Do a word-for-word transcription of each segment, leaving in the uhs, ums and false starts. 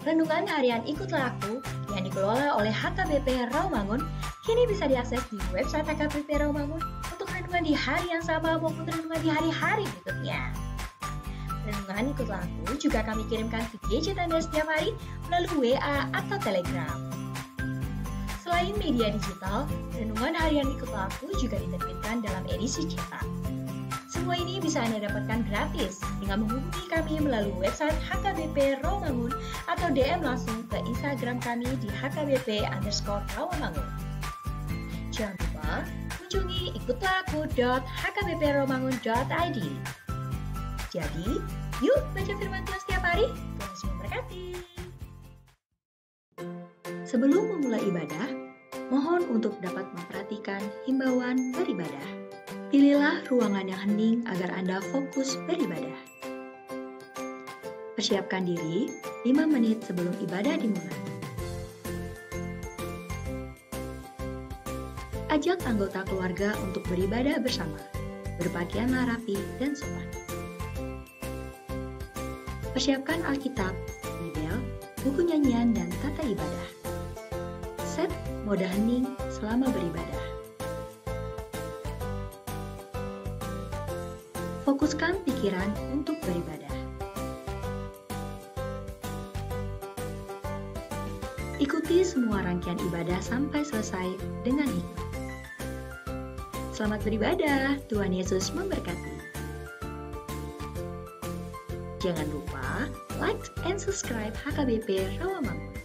Renungan Harian Ikutlah Aku yang dikelola oleh H K B P Rawamangun kini bisa diakses di website H K B P Rawamangun untuk renungan di hari yang sama maupun renungan di hari-hari berikutnya. Renungan Ikutlah Aku juga kami kirimkan ke gadget Anda setiap hari melalui W A atau Telegram. Selain media digital, Renungan Harian Ikutlah Aku juga diterbitkan dalam edisi cetak. Semua ini bisa Anda dapatkan gratis dengan menghubungi kami melalui website H K B P Rawamangun atau D M langsung ke Instagram kami di H K B P underscore Rawamangun. Jangan lupa kunjungi ikutlah aku dot H K B P rawamangun dot I D. Jadi, yuk baca firman Tuhan setiap hari. Tuhan Yesus memberkati. Sebelum memulai ibadah, mohon untuk dapat memperhatikan himbauan beribadah. Pilihlah ruangan yang hening agar Anda fokus beribadah. Persiapkan diri lima menit sebelum ibadah dimulai. Ajak anggota keluarga untuk beribadah bersama. Berpakaianlah rapi dan sopan. Persiapkan Alkitab, Bibel, buku nyanyian, dan tata ibadah. Set mode hening selama beribadah. Fokuskan pikiran untuk beribadah. Ikuti semua rangkaian ibadah sampai selesai dengan hikmat. Selamat beribadah, Tuhan Yesus memberkati. Jangan lupa like and subscribe H K B P Rawamangun.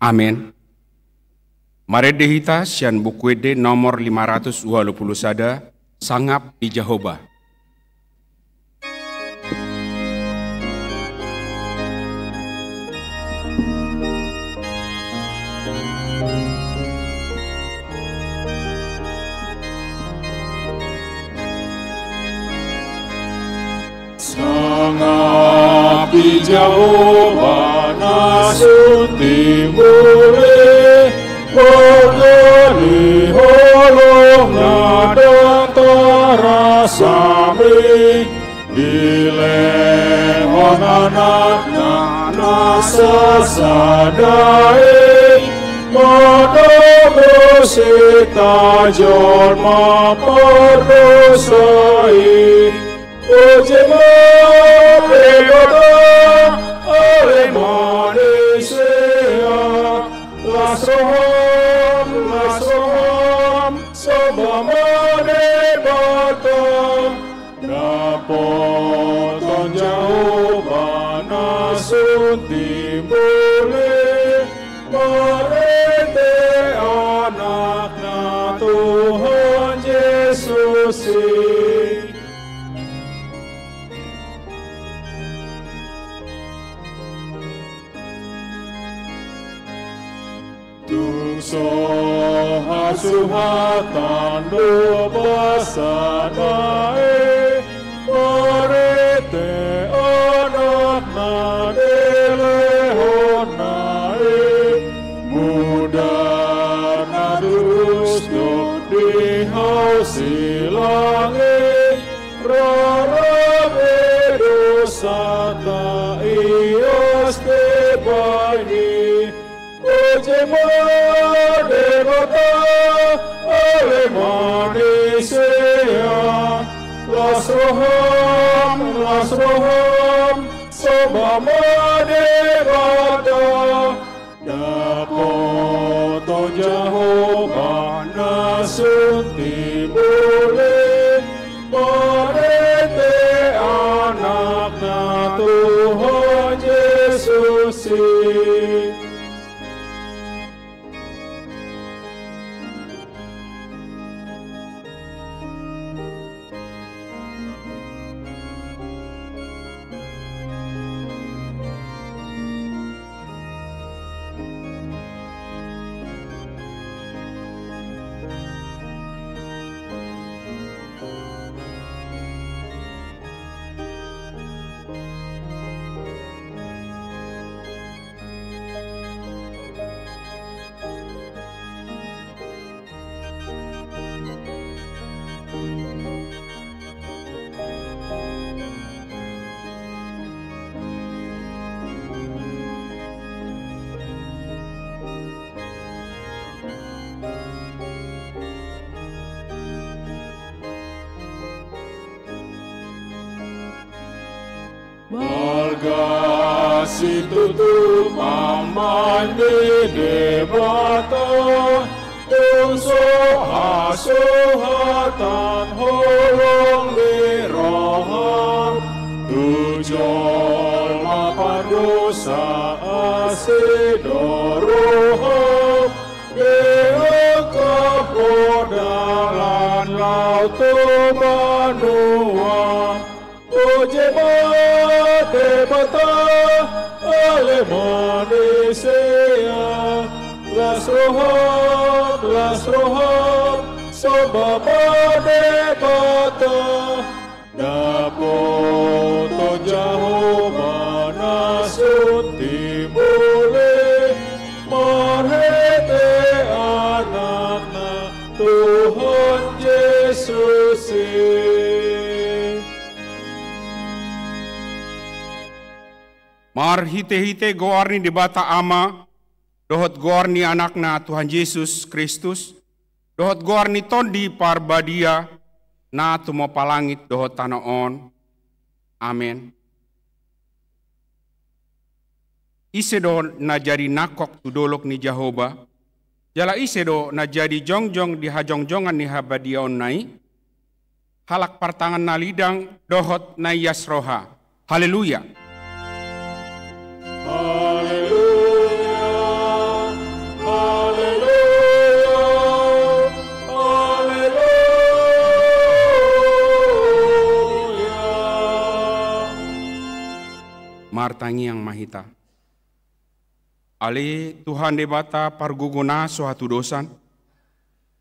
Amen. Marende hita sian Buku Ende nomor lima ratus ualu pulu sada, Sangap di Jahowa. Sangap di Jahowa na sun timbul i, marga ni holongna ndang tarasam i. Dilehon Anakna na sasada i, manogusi hita jolma pardosa i. Puji ma Debata, ale ma ni sia. Las roham, las roham, somba ma Debata. Dapoton Jahowa na sun timbul i, marhite Anakna Tuhan Jesus i. Tung so hasuhatan do basana i, marhite Anakna dilehonna i. Mudar na tulus do di hau silang i, rara be dosanta ias dibahen i. Puji ma Debata, ale ma ni sia. Las roham, las roham, somba ma Debata. Dapoton Jahowa na sun timbul i, marhite Anakna Tuhan Jesus i. Marga situtu Ama ni Debata, tung so hasuhatan holong ni roha, tu jolma pardosa asi do roha, diungkap Ho dalan laho tu banua. Puji ma Debata, ale ma ni sia. Las roham, las roham, somba ma Debata. Dapoton Jahowa na sun timbul i, marhite Anakna Tuhan Jesus i. Marhitehite goar ni Debata Ama, dohot goar ni Anakna Tuhan Jesus Kristus, dohot goar ni Tondi Parbadia, na tumompa langit dohot tano on. Amen. Ise do na jadi nangkok tu dolok ni Jahowa? Jala ise do na jadi jongjong di hajongjongan ni habadiaonna i? Halak partangan na lidang dohot na ias roha. Haleluya! Haleluya! Martangiang ma hita. Ale Tuhan Debata pargogo na so hatudosan,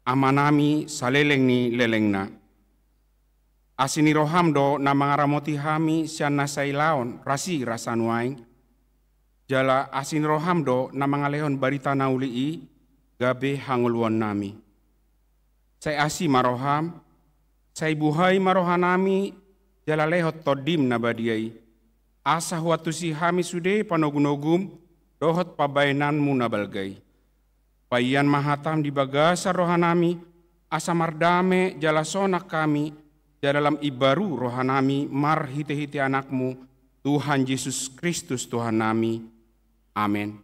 Amanami saleleng ni lelengna. Asi ni roham do na mangaramoti hami sian na sai laon rasi rasa nuaeng. Jala asi ni roham do na mangalehon barita na uli i gabe hangoluannami. Sai asi ma roham, sai buhai ma rohanami, jala lehon Tondim na badia i. Asa huantusi hami sude panogunogum, dohot pambahenanmu na balga i. Paihon ma hatam di bagasan rohanami, asa mardame jala sonang hami, jala lam imbaru rohanami marhitehite Anakmu, Tuhan Jesus Kristus Tuhannami. Amen.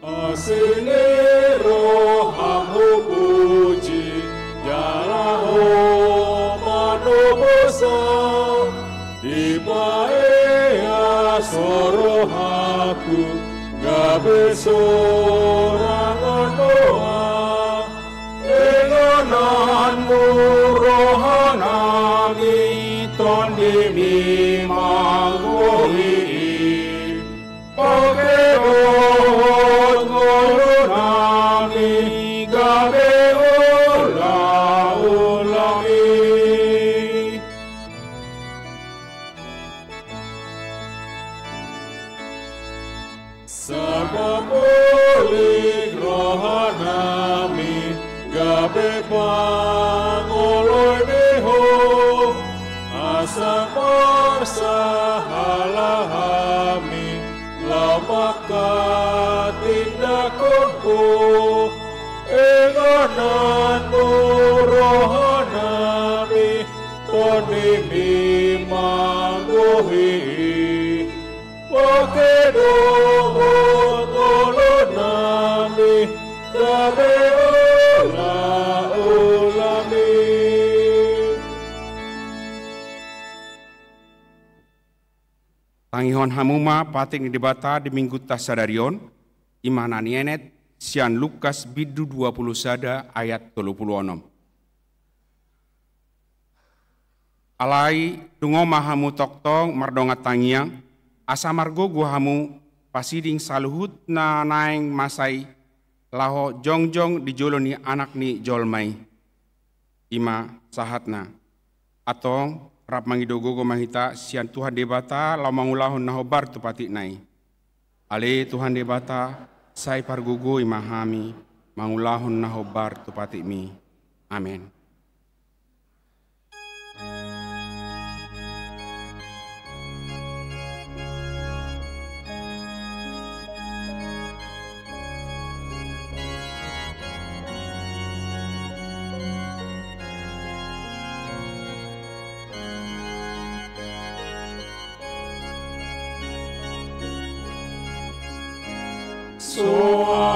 Asi ni roham hupuji, jala ho manobosa, dipaihon rohangku gabe sorangan doa. Ingananmu rohanami, Tondimi manggohi i. Pake dohot ngolunami gabe ulaulami. Asa pamulik rohanami gabe pangoloi ni Ho. Asa marsahala hami laho manghatindanghon Ho. Ingananmu rohanami, Tondimi manggohi i. Pake dohot ngolunami gabe ulaulami. Tangihon hamu ma patik ni Debata di Minggunta sadari on, i ma na nienet sian Lukas bindu dua pulu sada ayat tolu pulu onom. Alai dungo ma hamu tongtong mardongan tangiang, asa margogo hamu pasiding saluhut na naeng mansai laho jongjong di jolo ni Anak ni jolma i. I ma sahatna. Antong rap mangido gogo ma hita sian Tuhan Debata laho mangulahon na hombar tu patikna i. Ale Tuhan Debata, sai pargogoi ma hami mangulahon na hombar tu patikmi. Amen.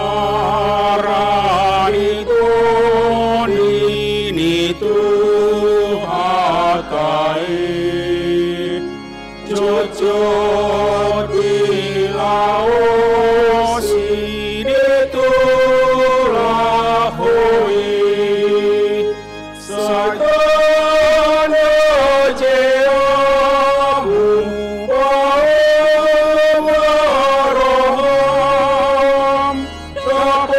Soara ni tondi ni Tuhanta i, jotjot dilaosi di turaho i. Sai tanda je ahu paboa roham, dapothon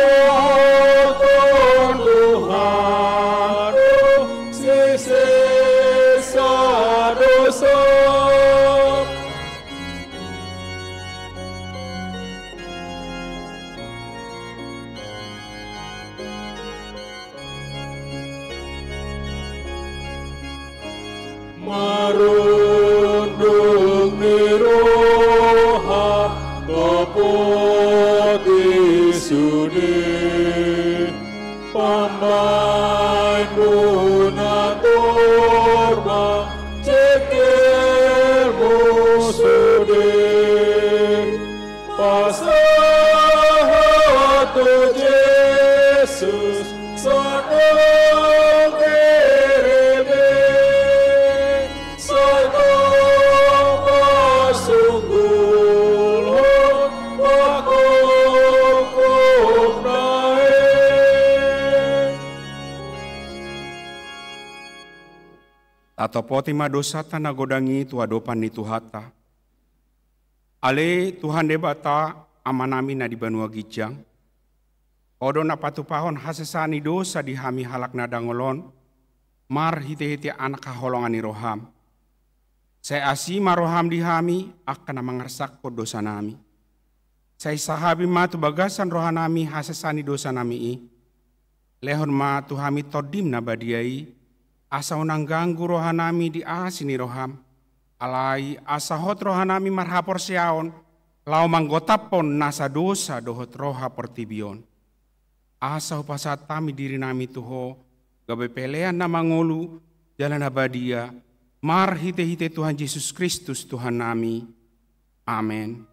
Tuhan, sisesa dosa. Marunduk ni roha, dapothon sude pambahenmu na torma, jengkelmu sude. Pasahat tu Jesus, sonang bereme, sai Tatopoti ma dosanta na godang i tu adopan ni Tuhanta. Ale Tuhan Debata, Amanami na di banua ginjang, Ho do na patupahon hasesaan ni dosa di hami halak na dangol on, marhitehite Anak haholongan ni roham. Sai asi ma roham di hami, angka na mangarsakhon dosanami. Sai sahabi ma tu bagasan rohanami hasesaan ni dosanami i. Lehon ma tu hami Tondim na badia i, asa unang ganggu rohanami di asi ni roham. Alai asa hot rohanami marhaporseaon, laho manggotaphon nasa dosa dohot roha portibi on. Asa hupasahat hami dirinami tu Ho, gabe pelean na mangolu, jala na badia, marhitehite Tuhan Jesus Kristus Tuhannami. Amen.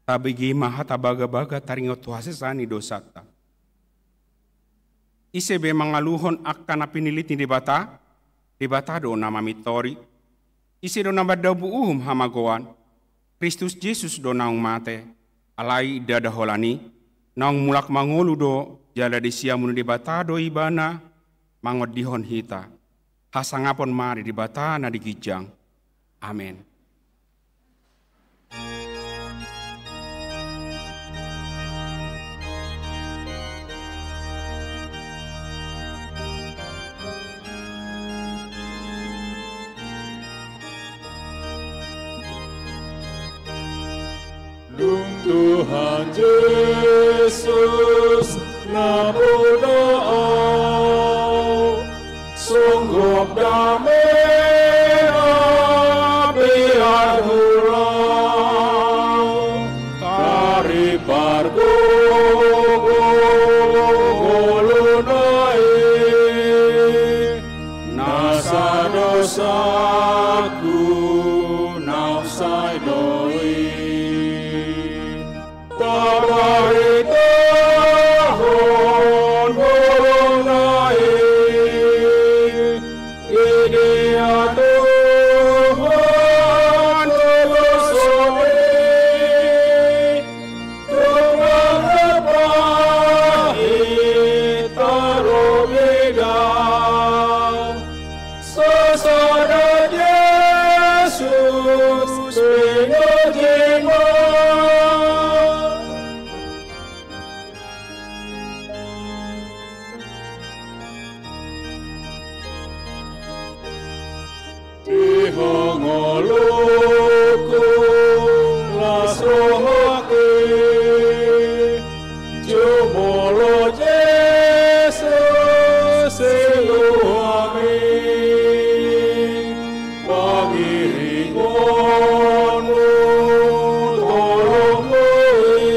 Tabege ma hata bagabaga taringot tu hasesaan ni dosanta. Ise be mangaluhon angka na pinillit ni Debata, Debata do na mamintori. Ise do na mandabu uhum hamagoan? Kristus Jesus do naung mate, alai ndada holan i, naung mulak mangolu do, jala di siamun ni Debata do Ibana mangondihon hita. Hasangapon ma di Debata na di ginjang. Amen. Dung Tuhan Jesus na poda au, songgop dame na biar hulau, taripar gogo ngoluna i, nasa dosaku naung sai do i. Tabaritahon holongna i, i dia Tuhan toloson i, tung mangabahi tarobeda. Sasada Jesus pinoji ma. Di ho ngolungku las rohangki, jumolo Jesus siluangi, pangiringonmu tolongku i,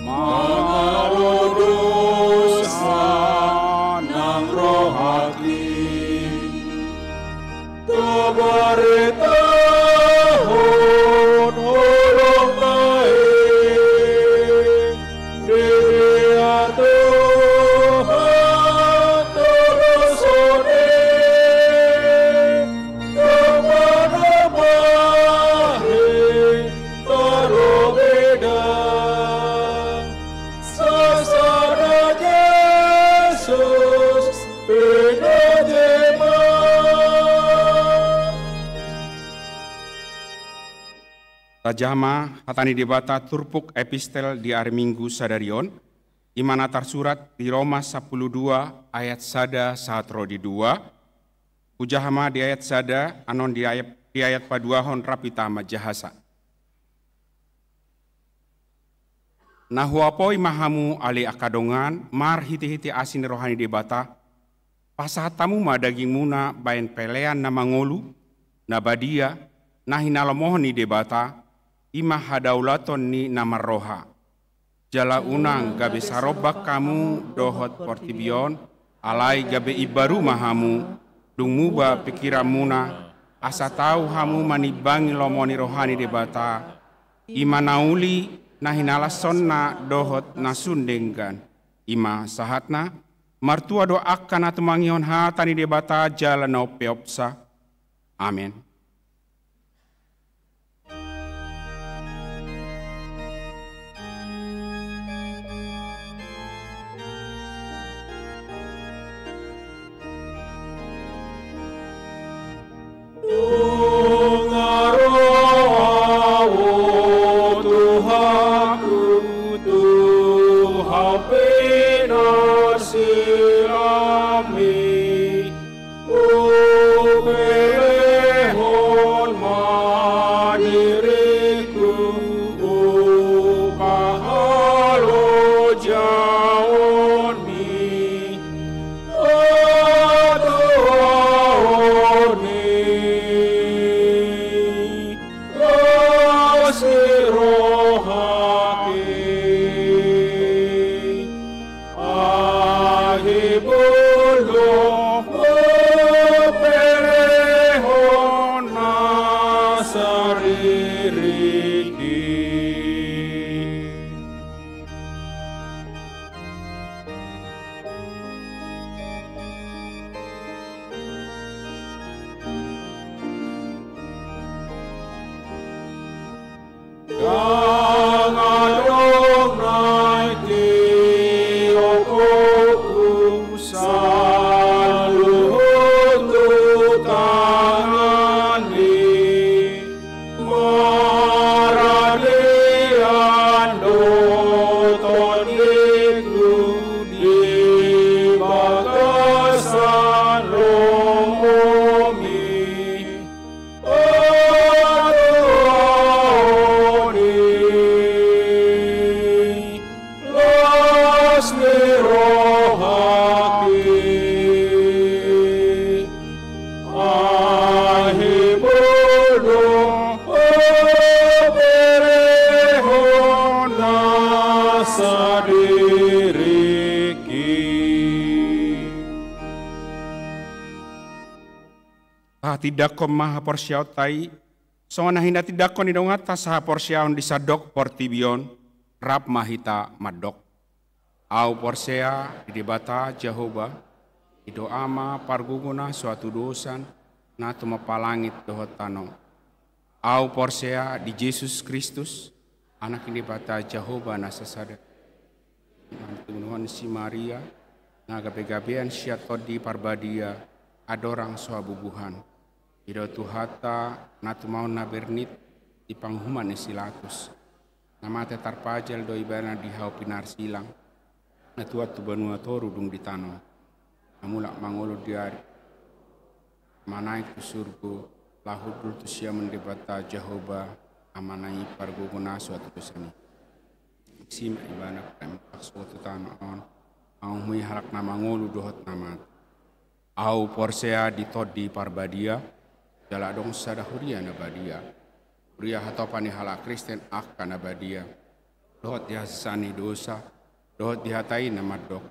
mangalo dosa nang rohangki. Tabaritahon holongna i, di dia Tuhan toloson i, tung mangabahi tarobeda. Sasada Jesus pinoji ma. Tajaha ma hata ni Debata turpuk epistel di ari Minggu sadari on, i ma na tarsurat di Roma sampulu dua ayat sada sahat ro di dua. Hujaha ma di ayat sada, annon di ayat, di ayat paduahon rap hita manjahasa. Na huapoi ma hamu ale angka dongan, marhitehite asi ni roha ni Debata, pasahat hamu ma dagingmuna baen pelean na mangolu, na badia, na hinalomohon ni Debata, i ma hadaulaton ni na marroha. Jala unang gabe sarombak hamu dohot portibi on, Alai gabe imbaru ma hamu, dung muba pingkiranmuna, asa tau hamu manimbangi lomo ni roha ni Debata, i ma na uli, na hinalashonna dohot na sun denggan. I ma sahatna, martua do angka na tumangihon hata ni Debata jala na umpeopsa. Amen. Donga roha, o Tuhanku, tu hau pinarsilammi. Umbelehon ma diringku, upa halojaonmi, hatuaon ni las ni rohangki. Ai hibul do umbelehon nasa diringki. Ndang adong na tiopku saluhut tu tanganmi. Maradian do tondingku di bagasan lomomi. Hatuaon ni las ni rohangki. Ai hibul do umbelehon nasa diringki. Tahatindangkon ma haporseaonta i, songon na hinatindangkon ni donganta sahaporseaon di sandok portibi on, rap ma hita mandok. Au porsea di Debata Jahowa, i do Ama pargogo na so hatudosan, na tumompa langit dohot tano. Au porsea di Jesus Kristus, Anak ni Debata Jahowa na sasada. Mantunuhon si Maria, na gabegabean sian Tondi Parbadia, andorang so habubuhan. I do Tuhanta na tumaon na bernit di panguhuman ni si Latus. Na mate tarpajal do ibana di hau pinarsilang. Na tuat tu banua toru dung ditanom. Na mulak mangolu di ari. Manaek tu surgo, laho hundul tu siamun Debata Jahowa, Amana i pargogo na so hatudosan i. Disi ma ibana paima pakso tu tano on, manguhumi halak na mangolu dohot na mate. Au porsea di Tondi Parbadia, jala adong sada huria na badia. Huria hatopan ni halak Kristen angka na badia. Dohot di hasesaan ni dosa, dohot di hata i na mandok.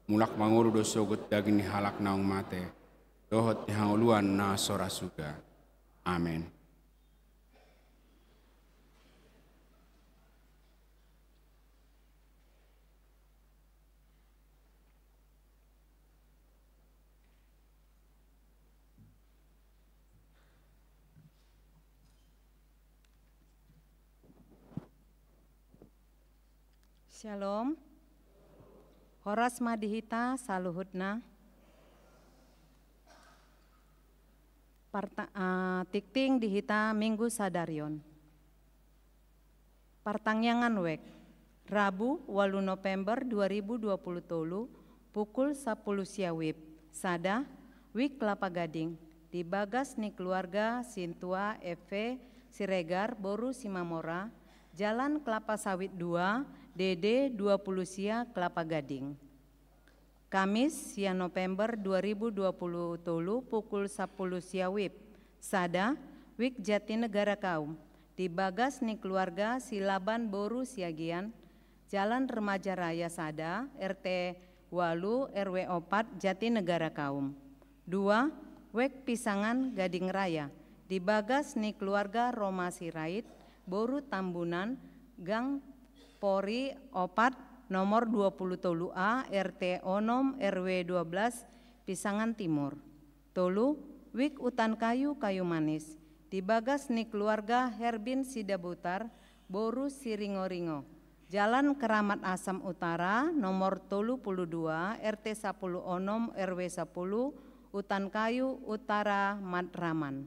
Mulak mangolu do sogot daging ni halak naung mate, dohot di hangoluan na so ra suda. Amen. Syalom. Horas ma di hita saluhutna. Parta-, ah, tingting di hita Minggu sadari on. Partangiangan wijk, Rabu, ualu Nopember dua ribu dua pulu tolu, pukul sampulu sia wib, sada, Wijk Kelapa Gading, di bagas ni keluarga Sintua F V Siregar boru Simamora, Jalan Kelapa Sawit dua, D D dua pulu sia Kelapa Gading. Kamis, sia Nopember dua ribu dua pulu tolu, pukul sampulu sia wib, sada, Wijk Jatinegara Kaum, di bagas ni keluarga Silaban boru Siagian, Jalan Remaja Raya sada, R T Ualu, R W opat, Jatinegara Kaum. Dua, Wijk Pisangan Gading Raya, di bagas ni keluarga Roma Sirait, boru Tambunan, gang Pori opat, nomor dua puluh tolu A, R T onom, R W dua belas, Pisangan Timur. Tolu, Wijk Utan Kayu Kayu Manis, di bagas ni keluarga Herbin Sidabutar, boru Siringoringo, Jalan Keramat Asam Utara, nomor tolu puluh dua, R T sapuluh onom, R W sapuluh, Utan Kayu Utara, Matraman.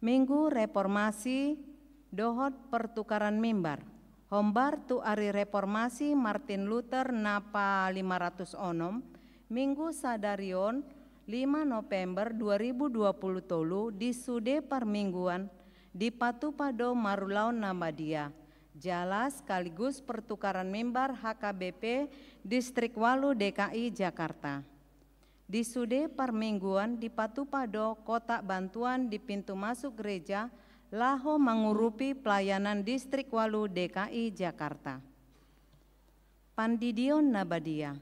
Minggu Reformasi dohot pertukaran mimbar. Hombar tu ari reformasi Martin Luther na palima ratus onom, Minggu sadari on, lima November dua ribu dua puluh tolu, di sude parmingguan, dipatupa do marulaon na badia, jala sekaligus pertukaran mimbar H K B P Distrik ualu D K I Jakarta. Di sude parmingguan dipatupa do kotak bantuan di pintu masuk gereja laho mangurupi pelayanan Distrik ualu D K I Jakarta. Pandidion na badia.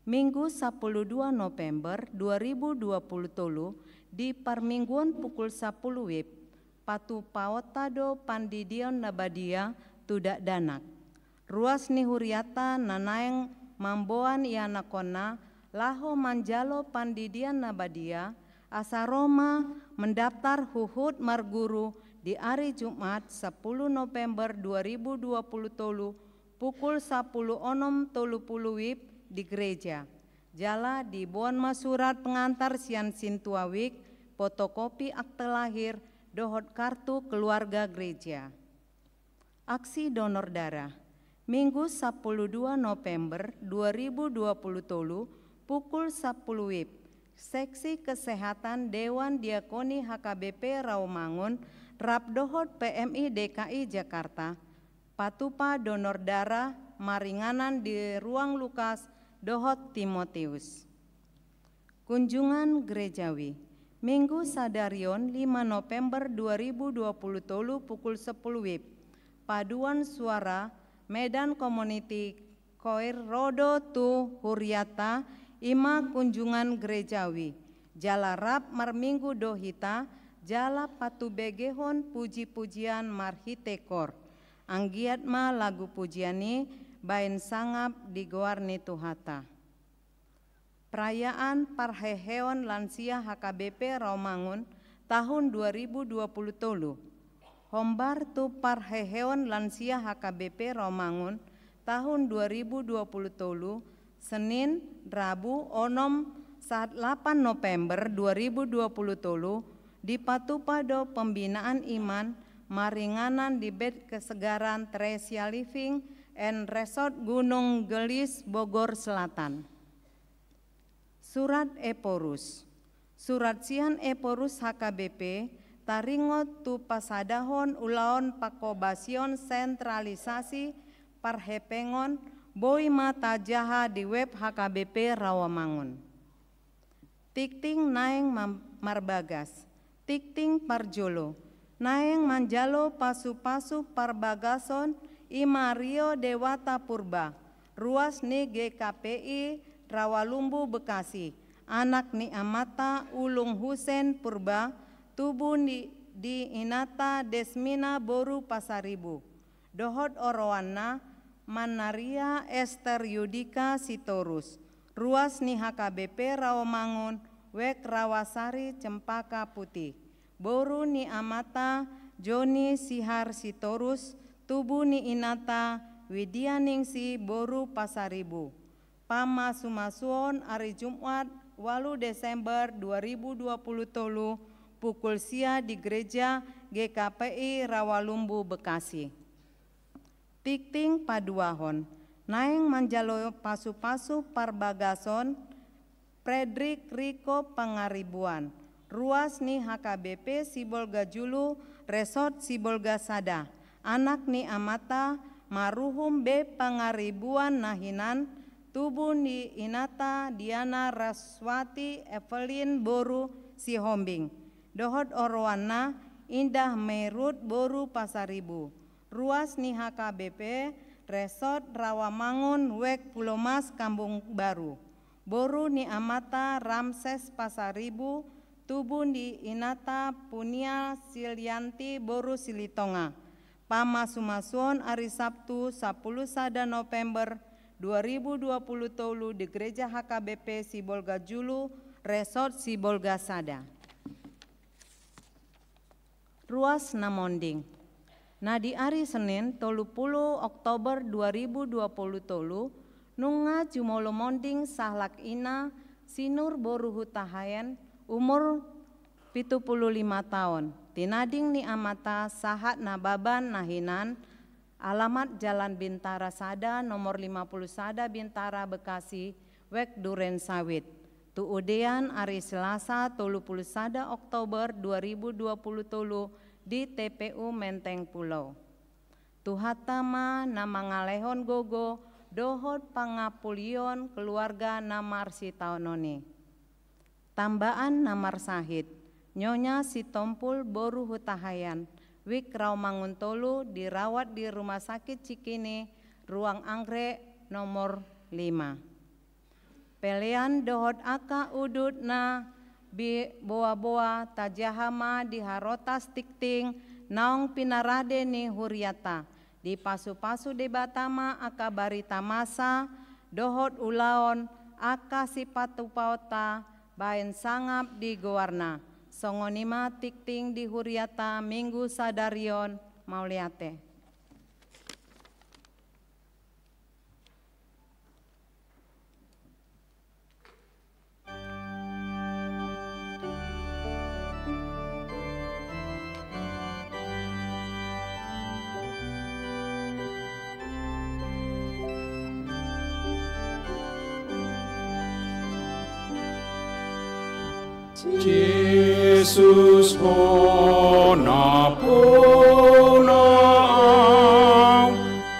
Minggu sapuluh dua November dua ribu dua puluh tolu, di parmingguon pukul sapuluh wib, patupaonta do pandidion na badia tu dakdanak. Ruas ni hurianta na naeng mamboan ianakhonna laho manjalo pandidion na badia, asa ro ma mendaftar huhut marguru di ari Jumat sapuluh November dua ribu dua puluh tolu, pukul sapuluh onom tolu puluh wib di gereja. Jala diboan ma surat pengantar sian sintua wijk, fotokopi akte lahir, dohot kartu keluarga gereja. Aksi donor darah. Minggu sapuluh dua November dua ribu dua puluh tolu, pukul sapuluh wib, Seksi Kesehatan Dewan Diakoni H K B P Rawamangun rap dohot P M I D K I Jakarta patupa donor darah maringanan di ruang Lukas dohot Timotius. Kunjungan Gerejawi. Minggu sadari on, lima November dua ribu dua puluh tolu, pukul sapuluh wib, paduan suara Medan Community Choir ro do tu hurianta, i ma kunjungan gerejawi. Jala rap marminggu do hita, jala patubegehon puji-pujian marhite koor. Anggiat ma lagu pujian i baen sangap di goar ni Tuhanta. Perayaan parheheon lansia H K B P Rawamangun tahun dua ribu dua puluh tolu. Hombar tu parheheon lansia H K B P Rawamangun tahun dua ribu dua puluh tolu, Senin, Rabu, onom sahat lapan November dua ribu dua puluh tolu, dipatupa do pembinaan iman maringanan di Bait Kesegaran Tresia Living and Resort Gunung Gelis, Bogor Selatan. Surat Ephorus. Surat sian Ephorus H K B P taringot tu pasadahon ulaon pangkobasion sentralisasi parhepengon, boi ma tajaha di web H K B P Rawamangun. Tingting naeng mam-, marbagas. Tingting parjolo, naeng manjalo pasu-pasu parbagason i ma Rio Dewata Purba, ruas ni G K P I Rawalumbu Bekasi, anak ni amanta Ulung Husen Purba, tubu ni, di inanta Desmina boru Pasaribu, dohot oroanna Mannaria Ester Yudika Sitorus, ruas ni H K B P Rawamangun, web Rawasari Cempaka Putih, boru ni amanta Joni Sihar Sitorus, tubu ni inanta Widianingsih boru Pasaribu. Pamasu-masuon ari Jumat, ualu Desember dua ribu dua puluh tolu, pukul sia di Gereja G K P I Rawalumbu Bekasi. Tingting paduahon, naeng manjalo pasu-pasu parbagason Fredrik Riko Pangaribuan, ruas ni H K B P Sibolga Julu, Resort Sibolga Sada, anak ni amanta maruhum B Pangaribuan na hinan, tubu ni inanta Diana Raswati Evelyn boru Sihombing, dohot oroanna Indah Meirut boru Pasaribu, ruas ni H K B P Resort Rawamangun, Wek Pulomas, Kampung Baru. Boru ni amanta Ramses Pasaribu, tubu ni inanta Punia Silianti, boru Silitonga. Pamasumasuon ari Sabtu, sampulu sada November dua ribu dua pulu tolu, di Gereja H K B P Sibolga Julu, Resort Sibolga Sada. Ruas na monding. Na di ari Senin, tolu pulu Oktober dua ribu dua pulu tolu, nunga jumolo monding sahalak ina, Sinur boru Hutahaean, umur pitu pulu lima taon. Tinading ni amanta sahat Nababan na hinan, alamat Jalan Bintara sada, nomor lima pulu sada, Bintara, Bekasi, Wek Duren Sawit. Tu udean ari Selasa, tolu pulu sada Oktober dua ribu dua pulu tolu, di T P U Menteng Pulau. Tuhanta ma na mangalehon gogo dohot pangampulion keluarga na marsitaonon i. Tambaan na marsahit, Nyonya Sitompul boru Hutahaean, Wik Rawamangun tolu, dirawat di Rumah Sakit Cikini, ruang anggrek nomor lima. Pelean dohot angka udut na bi-, boa-boa tajaha ma di harotas tingting naung pinarade ni huriata. Dipasupasu Debata ma angka barita masa dohot ulaon angka sipatupaonta baen sangap di goarna. Songon i ma tingting di huriata Minggu sadari on. Mauliate. Jesus, bona-bona au,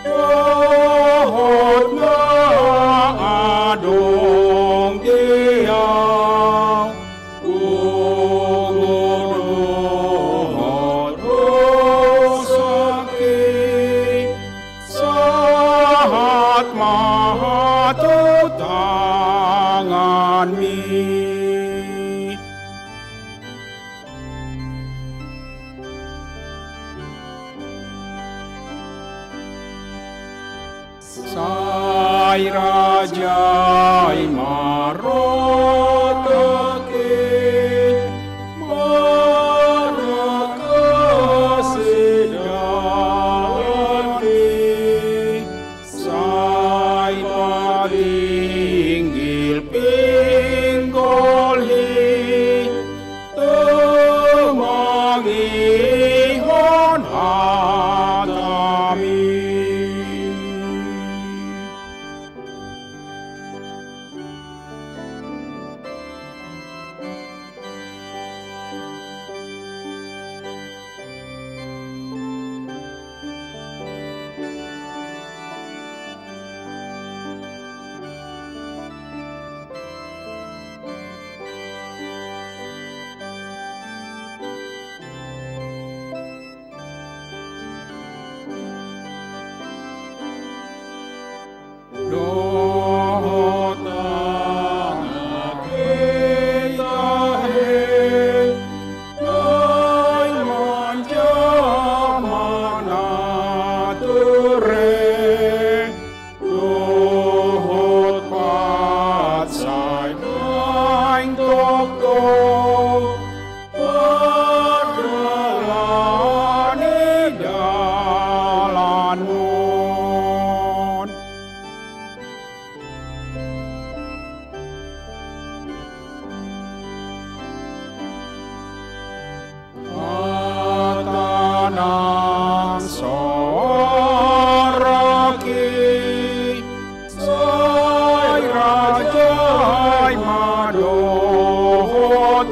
dohot na adong di au gogo dohot hosaki, sahat ma tu tanganmi. Sai rajai ma rotak i, marangkasi dalan i, sai patinggil pinggol i, tumangihon hatami. Dohot angka hita he, naeng manjama na ture, dohot pansai naeng tongtong pardalani dalan on. Hata nang so araki, sai rajai ma dohot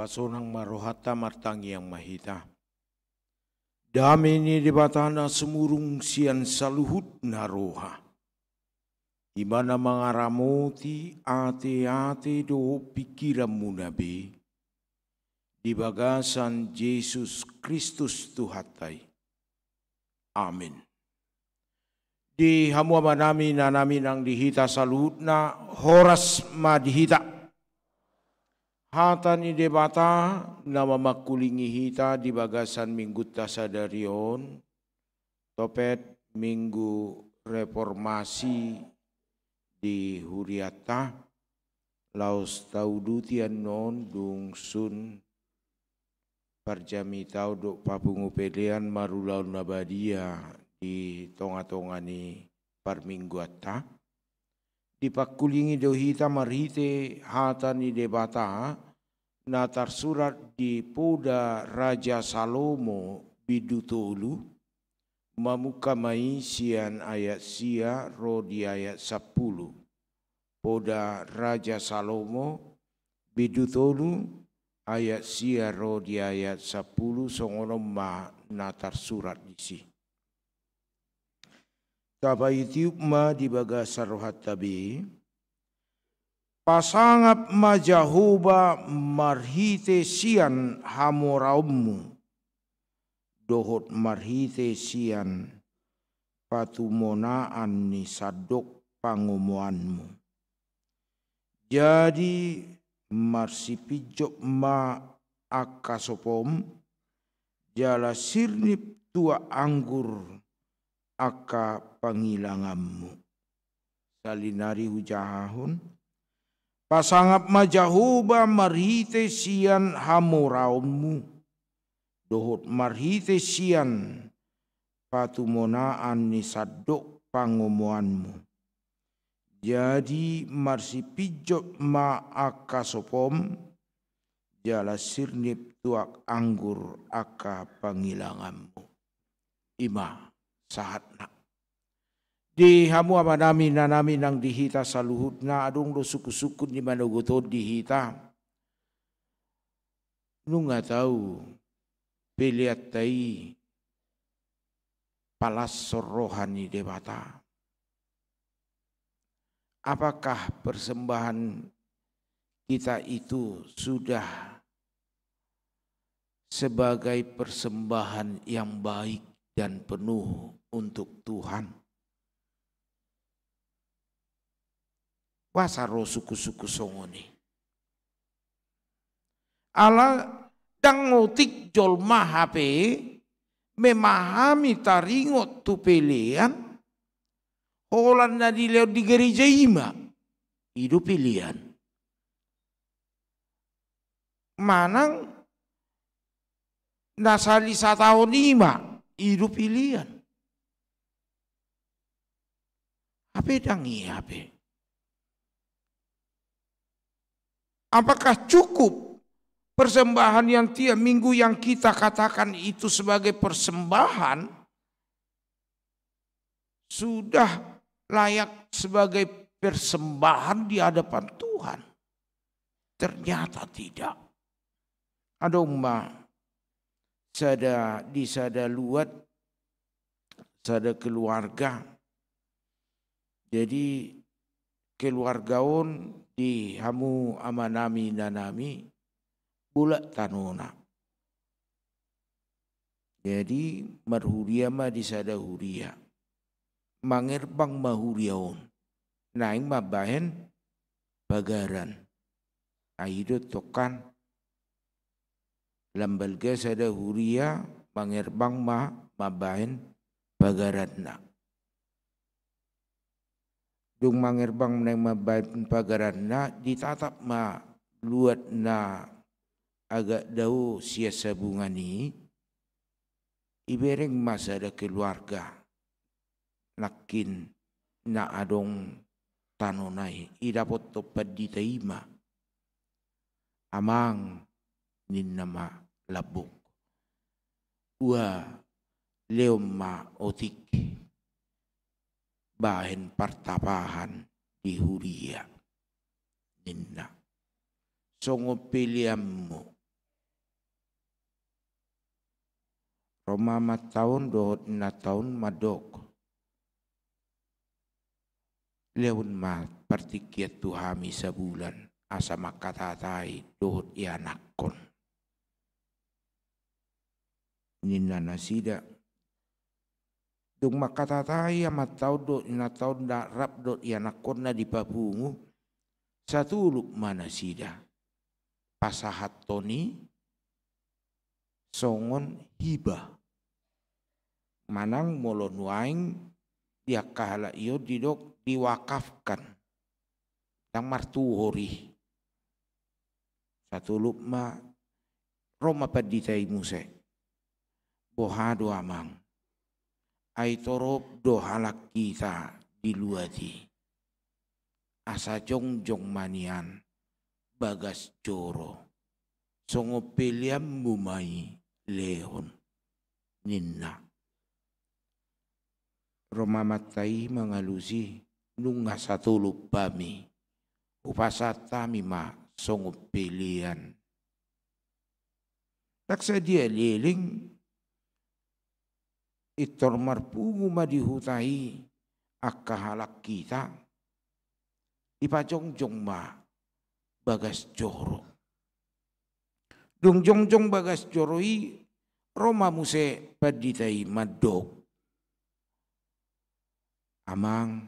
Pasonang ma rohanta, martangiang ma hita. Dame ni Debata na sumurung sian saluhutna roha, i ma na mangaramoti ateate dohot pingkiranmuna be, di bagasan Jesus Kristus Tuhanta i. Amin. Di hamu amanami, inanami nang di hita saluhutna, horas ma di hita. Hata ni Debata na mamangkulingi hita di bagasan minggunta sadari on, topet Minggu Reformasi di hurianta, laos tauduti annon dung sun parjamita on dohot papungu pelean marulaon na badia di tongatonga ni parmingguanta. Dipangkulingi do hita marhite hata ni Debata na tarsurat di Poda Raja Salomo bindu tolu, mamungka ma i sian ayat sia ro di ayat sampulu. Poda Raja Salomo bindu tolu, ayat sia ro di ayat sampulu, songon on ma na tarsurat disi. Tapaitiup ma di bagasan rohanta be. Pasangap ma Jahowa marhite sian hamoraonmu, dohot marhite sian patumonaan ni sandok pangomoanmu. Jadi marsipinjot ma angka sopom, jala sirnip tuak anggur angka pangilanganmu. Salinari hujahahon. Pasangap ma Jahowa marhite sian hamoraonmu, dohot marhite sian patumonaan ni sandok pangomoanmu. Jadi marsipinjot ma angka sopom, jala sirnip tuak anggur angka pangilanganmu. I ma sahatna. Di hamu amanami, inanami nang di hita saluhutna, adong do sungkunsungkun ni manogot on di hita. Nunga tau peleanta i palashon roha ni Debata? Apakah persembahan kita itu sudah sebagai persembahan yang baik dan penuh untuk Tuhan? Boasa ro sungkunsungkun songon i? Ala ndang otik jolma hape memahami taringot tu pelean, holan na dilehon di gereja i ma, i do pelean. Manang na sali sataon i ma, i do pelean. Hape ndang i hape. Apakah cukup persembahan yang tiap minggu yang kita katakan itu sebagai persembahan sudah layak sebagai persembahan di hadapan Tuhan? Ternyata tidak. Adong ma sada, di sada luat, sada keluarga. Jadi keluarga on, di hamu amanami inanami, bolak tanona. Jadi marhuria ma di sada huria. Mangerbang ma huria on, naeng mambahen pagaran. Ai i do tongkan, lam balga sada huria, mangerbang ma mambahen pagaranna. Dung mangerbang naeng mambahen pagaranna, ditatap ma luat na agak dao sian sabungan i, ibereng ma sada keluarga nangkin na adong tanona i, idapothon pandita i ma. Amang, ninna ma lambok, ua lehon ma otik bahen partapahan di huria, ninna. Songon peleanmu, Ro ma amanta on dohot inanta on mandok, lehon ma partingkian tu hami sabulan asa mangkatahatahi dohot ianakhon, ninna nasida. Dung mangkatahatahi amanta on dohot inanta on, rap dohot ianakhonna dipapungu, satolop ma nasida pasahathon i songon hibah. Manang molo nuaeng di angka halak i on didok diwakafkan, ndang martuhor i. Satolop ma, ro ma pandita i muse. Boha do amang, ai torop do halak hita di luat i. Asa jongjong ma nian bagas joro, songon peleanmu ma i lehon, ninna. Ro ma amanta i mangalusi, nunga satolop hami, hupasahat hami ma songon pelean. Ndang sadia leleng, pintor marpungu ma di huta i angka halak hita, dipajongjong ma bagas joro. Dung jongjong bagas joro i, ro ma muse pandita i mandok, amang,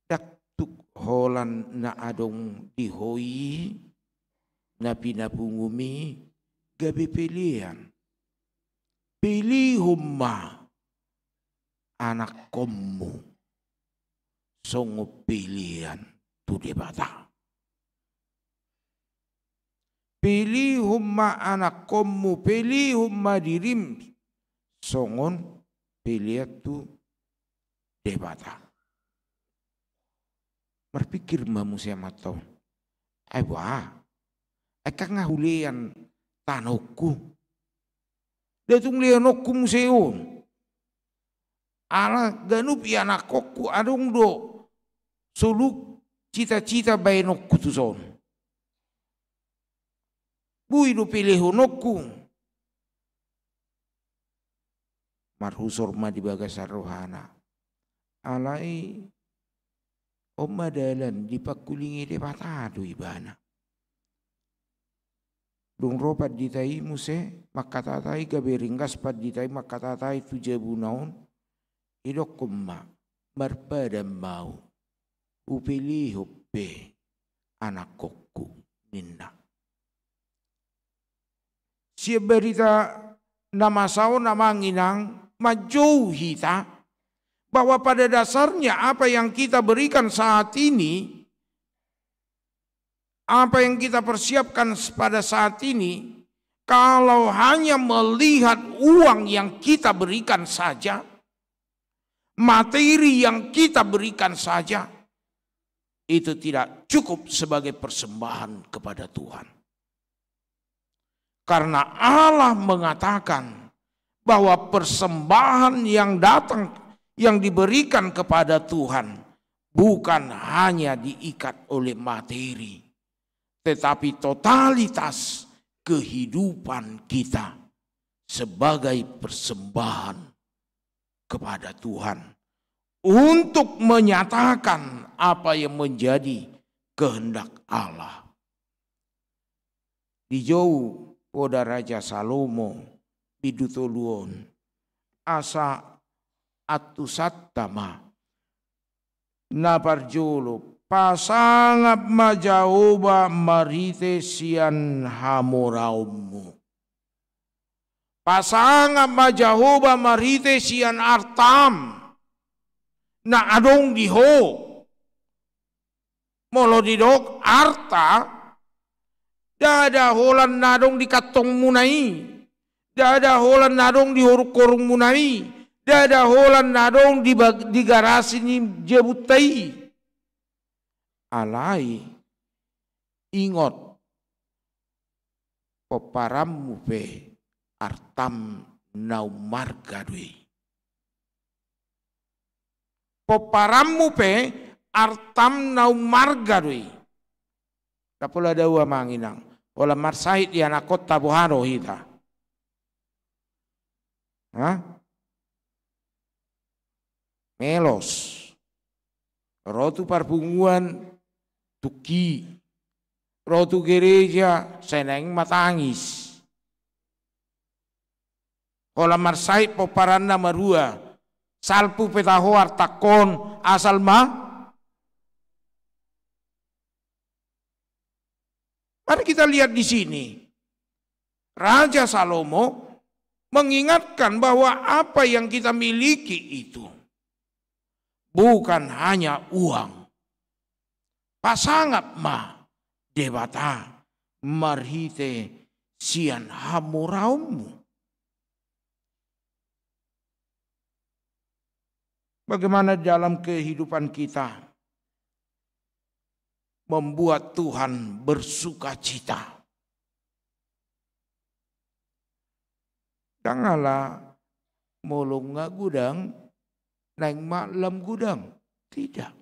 ndang tuk holan na adong di ho i, na pinapungum i, gabe pelean. Pelehon ma anakhonmu songon pelean tu Debata. Pelehon ma anakhonmu, pelehon ma dirim songon pelean tu Debata. Marpikir ma muse amanta on, ai boha, ai ndang hulean tanongku, ndang tung leanonku muse on. Ala ganup ianakhonku adong do solu cita-cita baenonku tuson. Boi do pelehononku. Marhusor ma di bagasan rohana. Alai on ma dalan, dipangkulingi Debata do ibana. Dung ro pandita i muse mangkatahatahi, gabe ringgas pandita i mangkatahatahi tu jabuna on, idokkon ma, marpadan ma ahu, hupelehon pe anakhonku, ninna. Sian barita na masa on, amang inang, manjou hita bahwa pada dasarnya apa yang kita berikan saat ini, apa yang kita persiapkan pada saat ini, kalau hanya melihat uang yang kita berikan saja, materi yang kita berikan saja, itu tidak cukup sebagai persembahan kepada Tuhan. Karena Allah mengatakan bahwa persembahan yang datang, yang diberikan kepada Tuhan, bukan hanya diikat oleh materi, tetapi totalitas kehidupan kita sebagai persembahan kepada Tuhan untuk menyatakan apa yang menjadi kehendak Allah. Dijou poda Raja Salomo bindu tolu on, asa antusanta ma. Na parjolo, pasangap ma Jahowa marhite sian hamoraonmu. Pasangap ma Jahowa marhite sian artam na adong di ho. Molo didok arta, ndada holan na adong di kantongmuna i, ndada holan na adong di horunghorungmuna i, ndada holan na adong di bag-, di garasi ni jabunta i. Alai ingot, pomparanmu pe artam na ummarga do i. Pomparanmu pe artam na ummarga do i. Ndang pola dao, amang inang, holan marsahit ianakhonta, boha do hita? Ha? Melos. Ro tu parpunguan tungki. Ro tu gereja sai naeng ma tangis. Holan marsahit pomparanna marua. Salpu pe taho artangkon asal ma. Mari kita lihat di sini. Raja Salomo mengingatkan bahwa apa yang kita miliki itu bukan hanya uang. Pasangap ma Debata marhite sian hamoraonmu. Bagaimana dalam kehidupan kita membuat Tuhan bersukacita? Ndang ala molo nga godang, naeng ma lam godang. Tidak.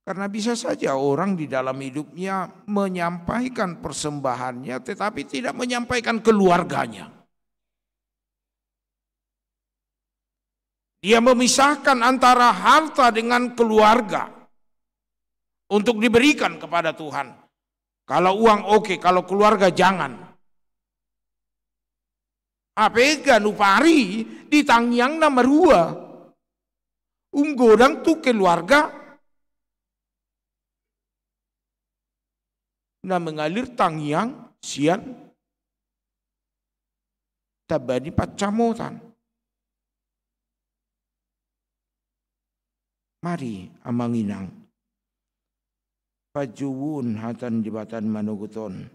Karena bisa saja orang di dalam hidupnya menyampaikan persembahannya, tetapi tidak menyampaikan keluarganya. Dia memisahkan antara harta dengan keluarga untuk diberikan kepada Tuhan. Kalau uang oke, kalau keluarga jangan. Hape ganup ari di tangiangna marua. Umgodang tu keluarga na mengalir tangiang sian tamba ni pansamotan. Mari amang inang, pajuhun hata ni Debata manogot on,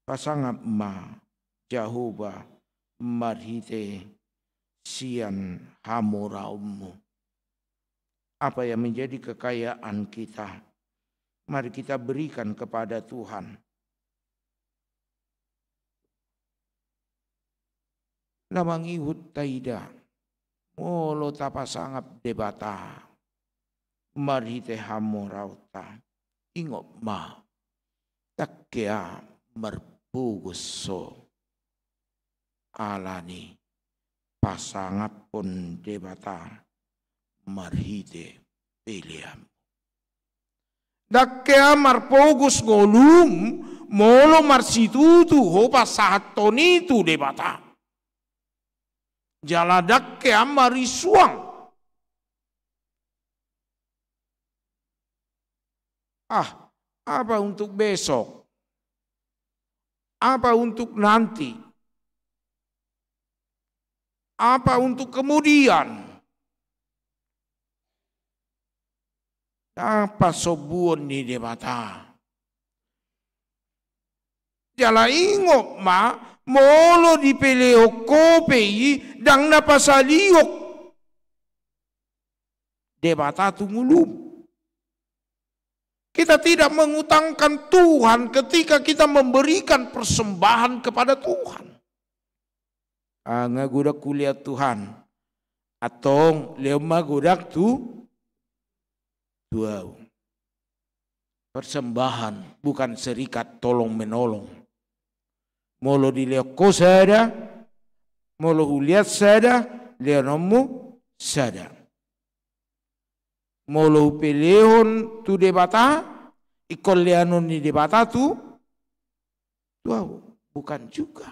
pasangap ma Jahowa marhite sian hamoraonmu. Apa yang menjadi kekayaan kita, mari kita berikan kepada Tuhan. Na mangihut taida, molo tapasangap Debata marhite hamoraonta, ingot ma, dang hea marpogos ho alani pasangaphon Debata marhite peleanmu. Dang hea marpogos ngolum molo marsitutu ho pasahathon i tu Debata. Jala dang hea marisuang. Ah, apa untuk besok? Apa untuk nanti? Apa untuk kemudian? Ndang pasombuon ni Debata. Jala ingot ma, molo dipelehon ho pe i, ndang na pasaliok Debata tu ngolum. Kita tidak mengutangkan Tuhan ketika kita memberikan persembahan kepada Tuhan. Ah, nga godang hulehon Tuhan. Antong lehon ma godang tu, tu ahu. Persembahan bukan serikat tolong menolong. Molo dilehon ho sada, molo hulehon sada, lehononmu sada. Molo hupelehon tu Debata, ingkon lehonon ni Debata tu, tu ahu. Bukan juga.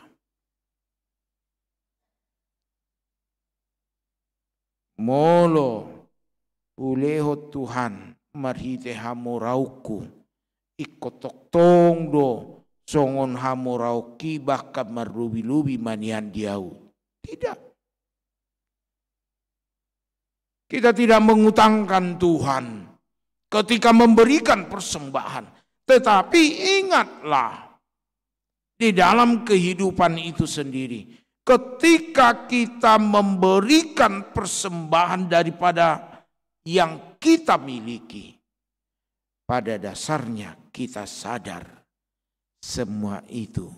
Molo hulehon Tuhan marhite hamoraonku, ingkon tongtong do songon hamoraonki bahkan marlobi-lobi ma nian di ahu. Tidak. Kita tidak mengutangkan Tuhan ketika memberikan persembahan. Tetapi ingatlah, di dalam kehidupan itu sendiri, ketika kita memberikan persembahan daripada yang kita miliki, pada dasarnya kita sadar semua itu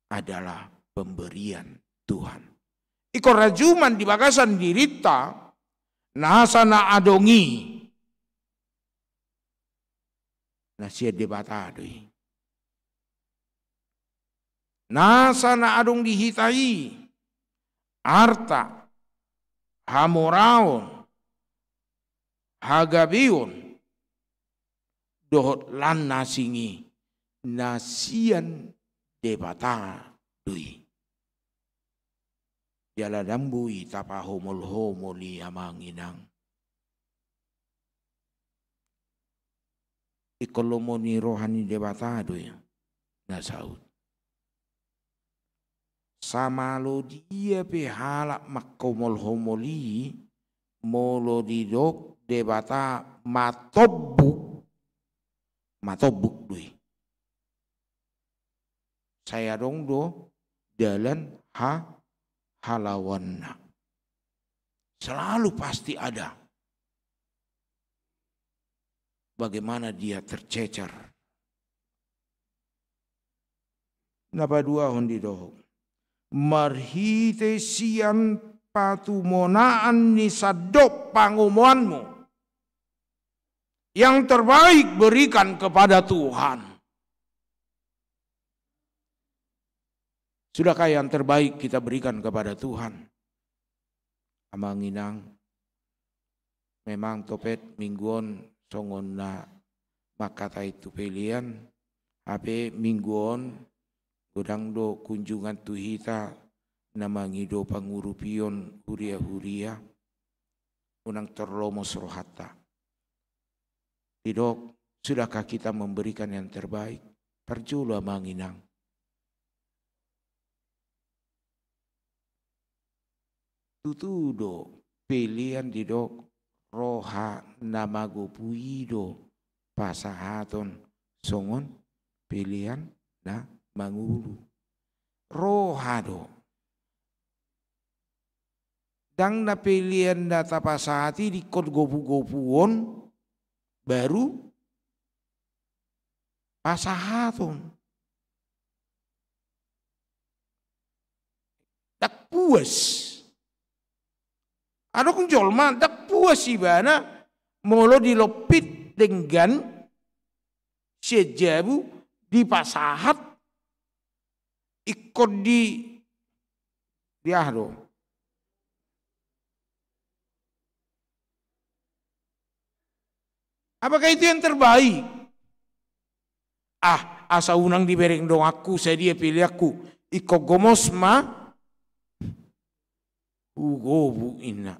adalah pemberian Tuhan. Ingkon rajuman di bagasan dirinta, nasa na adong i, na sian Debata do i. nasa na adong di hita i, arta, hamoraon, hagabeon, dohot lan na asing i, na sian Debata do i. Jala ndang boi tapahomolhomol i, amang inang. Ingkon lomo ni roha ni Debata do i na saut. Samalo dia pe halak manghomolhomol i, molo didok Debata matombuk, matombuk do i. Sai adong do dalan ha-, halaoanna. Selalu pasti ada. Bagaimana dia tercecer. Na paduahon didok, marhite sian patumonaan ni sandok pangomoanmu. Yang terbaik berikan kepada Tuhan. Sudahkah yang terbaik kita berikan kepada Tuhan? Amang inang, memang topet minggu on songon na mangkatai tu pelean, hape minggu on godang do kunjungan tu hita na mangido pangurupion huria-huria. Unang tarlomos rohanta. Didok, sudahkah kita memberikan yang terbaik? Parjolo, amang inang. Tutu do, pelean didok, roha na magopu i do pasahaton songon pelean na mangolu. Roha do. Ndang na pelean na tapasahat i dingkon gopu-gopuon, baru pasahaton. Ndang puas. Adong jolma ndang puas ibana molo dilompit denggan sian jabu dipasahat, ingkon di, di aha do? Apakah itu yang terbaik? Ah, asa unang dibereng donganku sadia peleanku, ingkon gomos ma hugobu inna.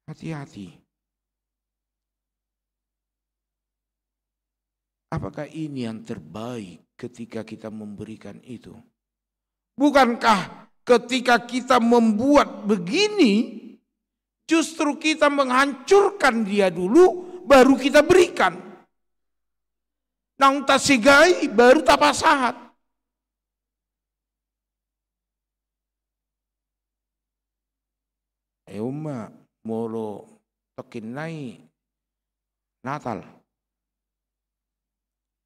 Hati-hati. Apakah ini yang terbaik ketika kita memberikan itu? Bukankah ketika kita membuat begini, justru kita menghancurkan dia dulu, baru kita berikan? Naung tasegai, baru tapasahat. Ai on ma molo tongkin nai Natal.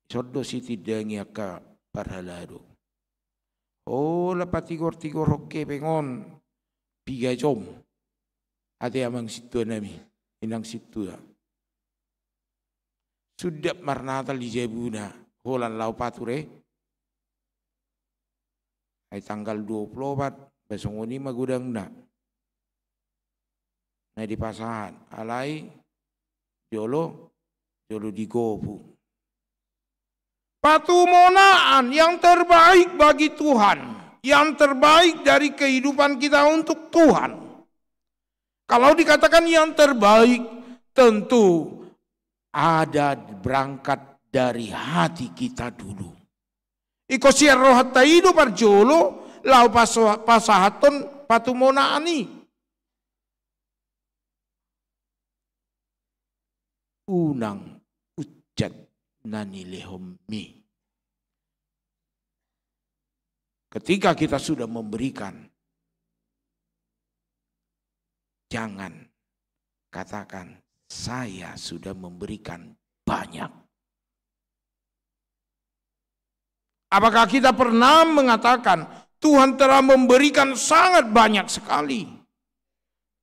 Ison do sitindangi angka parhalado. Holan patigor-tigorhon hepeng on piga jom. Ate amang sintua nami, inang sintua. Sundat marnatal di jabuna, holan laho pature. Ai tanggal dua pulu opat, ba songon i ma godangna. Na dipasahat, alai jolo, jolo digopu. Patumonaan yang terbaik bagi Tuhan, yang terbaik dari kehidupan kita untuk Tuhan. Kalau dikatakan yang terbaik, tentu ada berangkat dari hati kita dulu. Ingkon sian rohanta i do parjolo, laho paso-, pasahathon patumonaan i. Unang unjat na nilehonmi. Ketika kita sudah memberikan, jangan katakan, "Saya sudah memberikan banyak." Apakah kita pernah mengatakan, "Tuhan telah memberikan sangat banyak sekali"?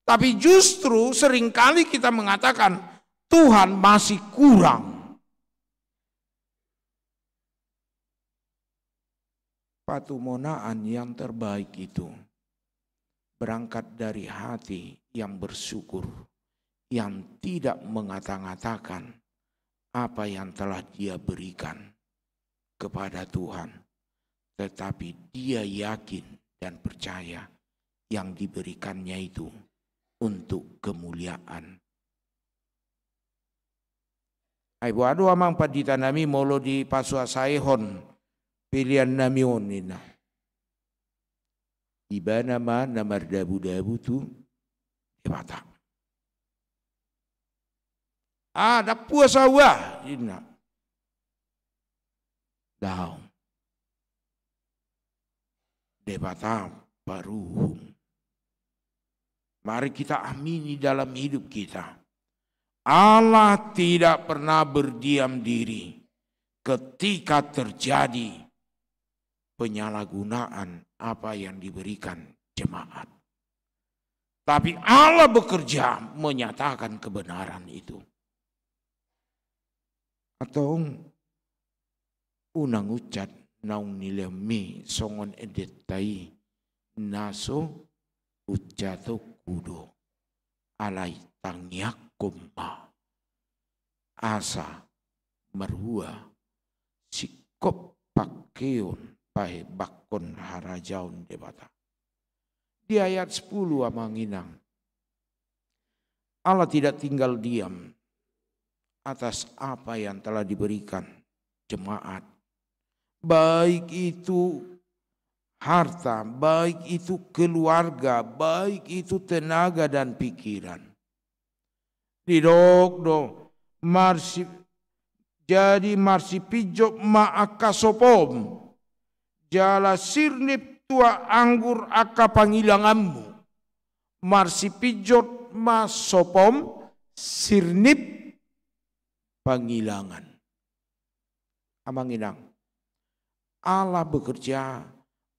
Tapi justru seringkali kita mengatakan, "Tuhan masih kurang." Patumonaan yang terbaik itu berangkat dari hati yang bersyukur, yang tidak mengata-ngatakan apa yang telah dia berikan kepada Tuhan, tetapi dia yakin dan percaya yang diberikannya itu untuk kemuliaan. Ai boha do amang pandita nami molo dipasuasaihon pelean nami on ninna. Ibana ma na mardabu-dabu tu Debata. Ah, ndang puas ahu ah, ninna. Daong. Debata paruhum. Mari kita amini dalam hidup kita. Allah tidak pernah berdiam diri ketika terjadi penyalahgunaan apa yang diberikan jemaat. Tapi Allah bekerja menyatakan kebenaran itu. Antong unang unchat naung nilehonmi songon endenta i, na so unchatongku do, alai tangiangkon ma asa marhua singkop pangkeon pahembangkon harajaon Debata. Di ayat sepuluh amang inang, Allah tidak tinggal diam atas apa yang telah diberikan jemaat, baik itu harta, baik itu keluarga, baik itu tenaga dan pikiran. Didok do, marsi-, jadi marsipinjot ma angka sopom, jala sirnip tuak anggur angka pangilanganmu. Marsipinjot ma sopom, sirnip pangilangan. Amang inang, Allah bekerja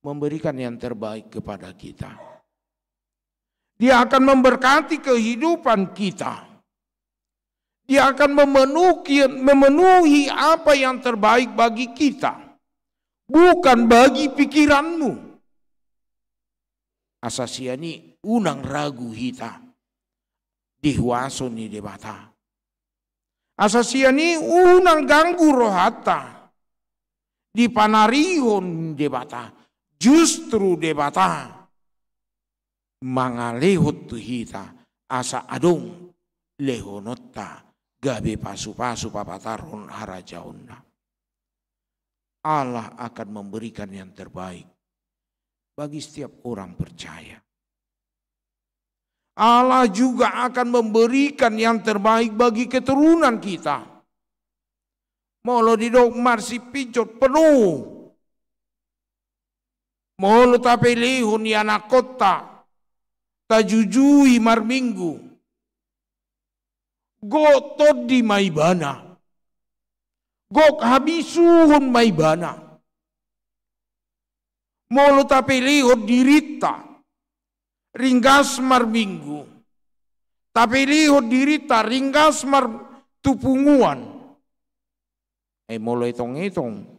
memberikan yang terbaik kepada kita. Dia akan memberkati kehidupan kita. Dia akan memenuhi, memenuhi apa yang terbaik bagi kita, bukan bagi pikiranmu. Asa sian i unang ragu hita di huaso ni Debata. Asa sian i unang ganggu rohanta di panarihon Debata. Justru Debata mangalehon tu hita asa adong lehononta gabe pasupasu papatarhon harajaonna. Allah akan memberikan yang terbaik bagi setiap orang percaya. Allah juga akan memberikan yang terbaik bagi keturunan kita. Molo didok marsipinjot penuh. Molo tapelehon ianakkonta, tajujui marminggu. Gok tondi ma ibana. Gok habisuhon ma ibana. Molo tapelehon dirinta, ringgas marminggu. Tapelehon dirinta, ringgas mar-, tu punguan. Eh, molo etong-etong.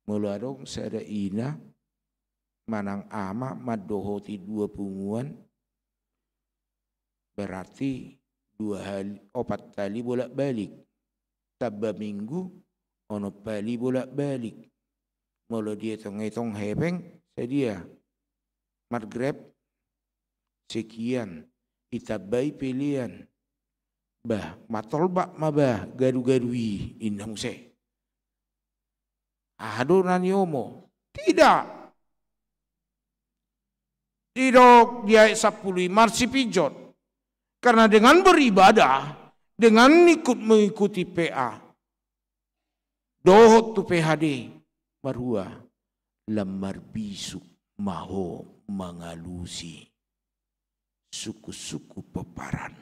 Molo adong sada ina manang ama mandohoti dua punguan, berarti dua hali, opat hali bolak-balik. Tamba minggu, onom hali bolak-balik. Molo dietong-etong hepeng, sadia? Margrep, sekian, ditambai pelean. Bah, matolbak ma bah, gadu-gadu i, inna muse. Aha do na niomo? Tidak. Didok di ayat sampulu i, marsipinjot. Karena dengan beribadah, dengan ikut mengikuti P A, dohot tu P H D, marhua, lam marbisuk ma ho mangalusi suku-suku pomparan.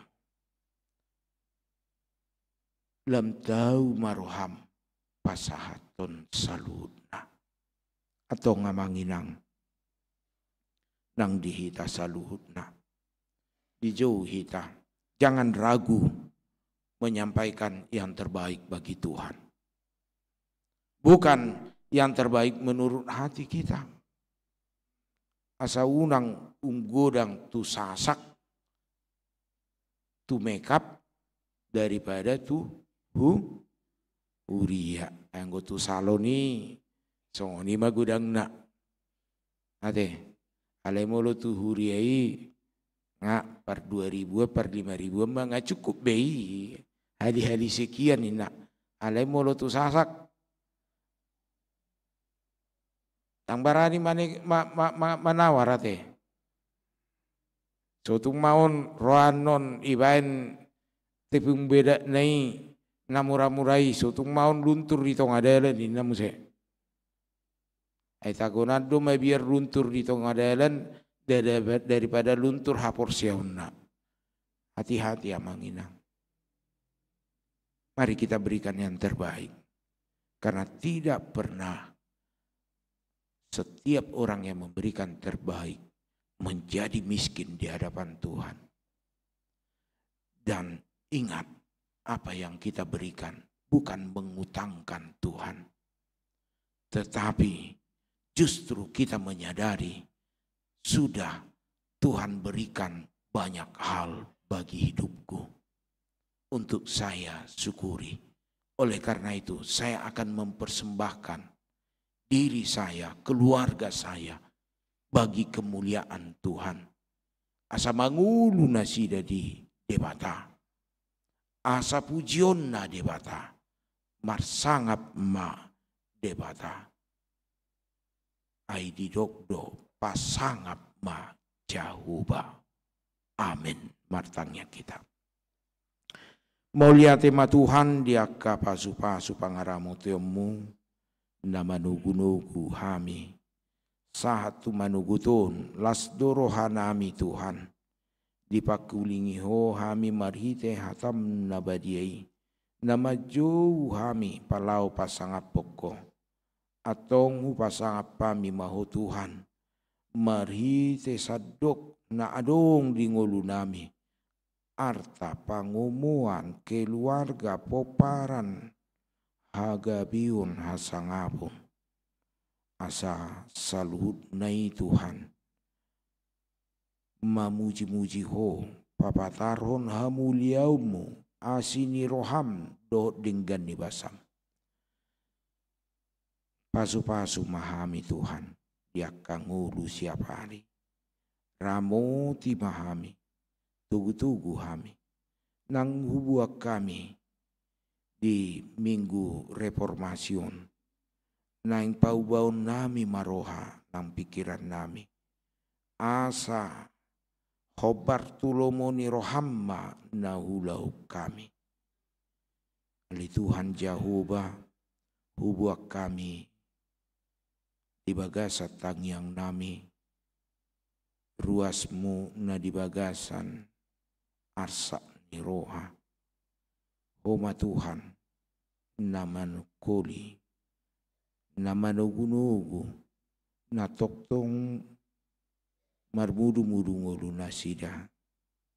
Lam tau ma roham pasahathon saluhutna. Antong amang inang nang di hita saluhutna. Dijou hita, jangan ragu menyampaikan yang terbaik bagi Tuhan. bukan yang terbaik menurut hati kita. Asa unang godang tu sasak, tu makeup, daripada tu hu-, huria. Anggo tu salon i, songon i ma godangna. Ate, alai molo tu huria i, nga par dua ribuan, par lima ribuan ma nga cukup be i. Hali-hali sekian ninna. Alai molo tu sasak, ndang barani mane-, ma-, ma-, ma-, manawar ate. Sotung ma on rohanon ibaen tepung bedakna i na mura-mura i, sotung ma on luntur di tonga dalan ninna muse. Ai tagonan do mabiar luntur di tonga dalan da-, da-, daripada luntur haporseaonna. Hati-hati amang inang. Mari kita berikan yang terbaik. Karena tidak pernah setiap orang yang memberikan terbaik menjadi miskin di hadapan Tuhan. Dan ingat, apa yang kita berikan bukan mengutangkan Tuhan, tetapi justru kita menyadari sudah Tuhan berikan banyak hal bagi hidupku untuk saya syukuri. Oleh karena itu, saya akan mempersembahkan diri saya, keluarga saya, bagi kemuliaan Tuhan. Asa mangolu nasida di Debata. Asa pujionna Debata. Marsangap ma Debata. Ai didok do, pasangap ma Jahowa. Amen. Martangiang hita. Mauliate ma Tuhan di angka pasu-pasu pangaramotionmu na manogu-nogu hami. Sahat tu manogot on, las do rohanami Tuhan. Dipangkulingi Ho hami marhite hatam na badia i. Na manjou hami palaho pasangaphon Ho. Antong hupasangap hami ma Ho Tuhan. Marhite sandok na adong di ngolunami. Arta, pangomoan, keluarga, pomparan, hagabeon, hasangapon. Asa saluhutna i Tuhan. Mamuji-muji Ho, papatarhon hamuliaonmu, asi ni roham, dohot denggan ni basam. Pasu-pasu ma hami Tuhan, di angka ngolu siap ari. Ramoti ma hami, togu-togu hami. Naeng hubuat hami di Minggu Reformasi on. Naeng paubaonnami ma roha nang pingkirannami. Asa hombar tu lomo ni roham ma na hulahop hami. Ale Tuhan Jahowa, hubuat hami di bagasan tangiangnami, ruasmu na di bagasan arsak ni roha. Ho ma Tuhan, na manungkoli, na manogu-nogu, na tongtong marmudu-mudu ngolu nasida,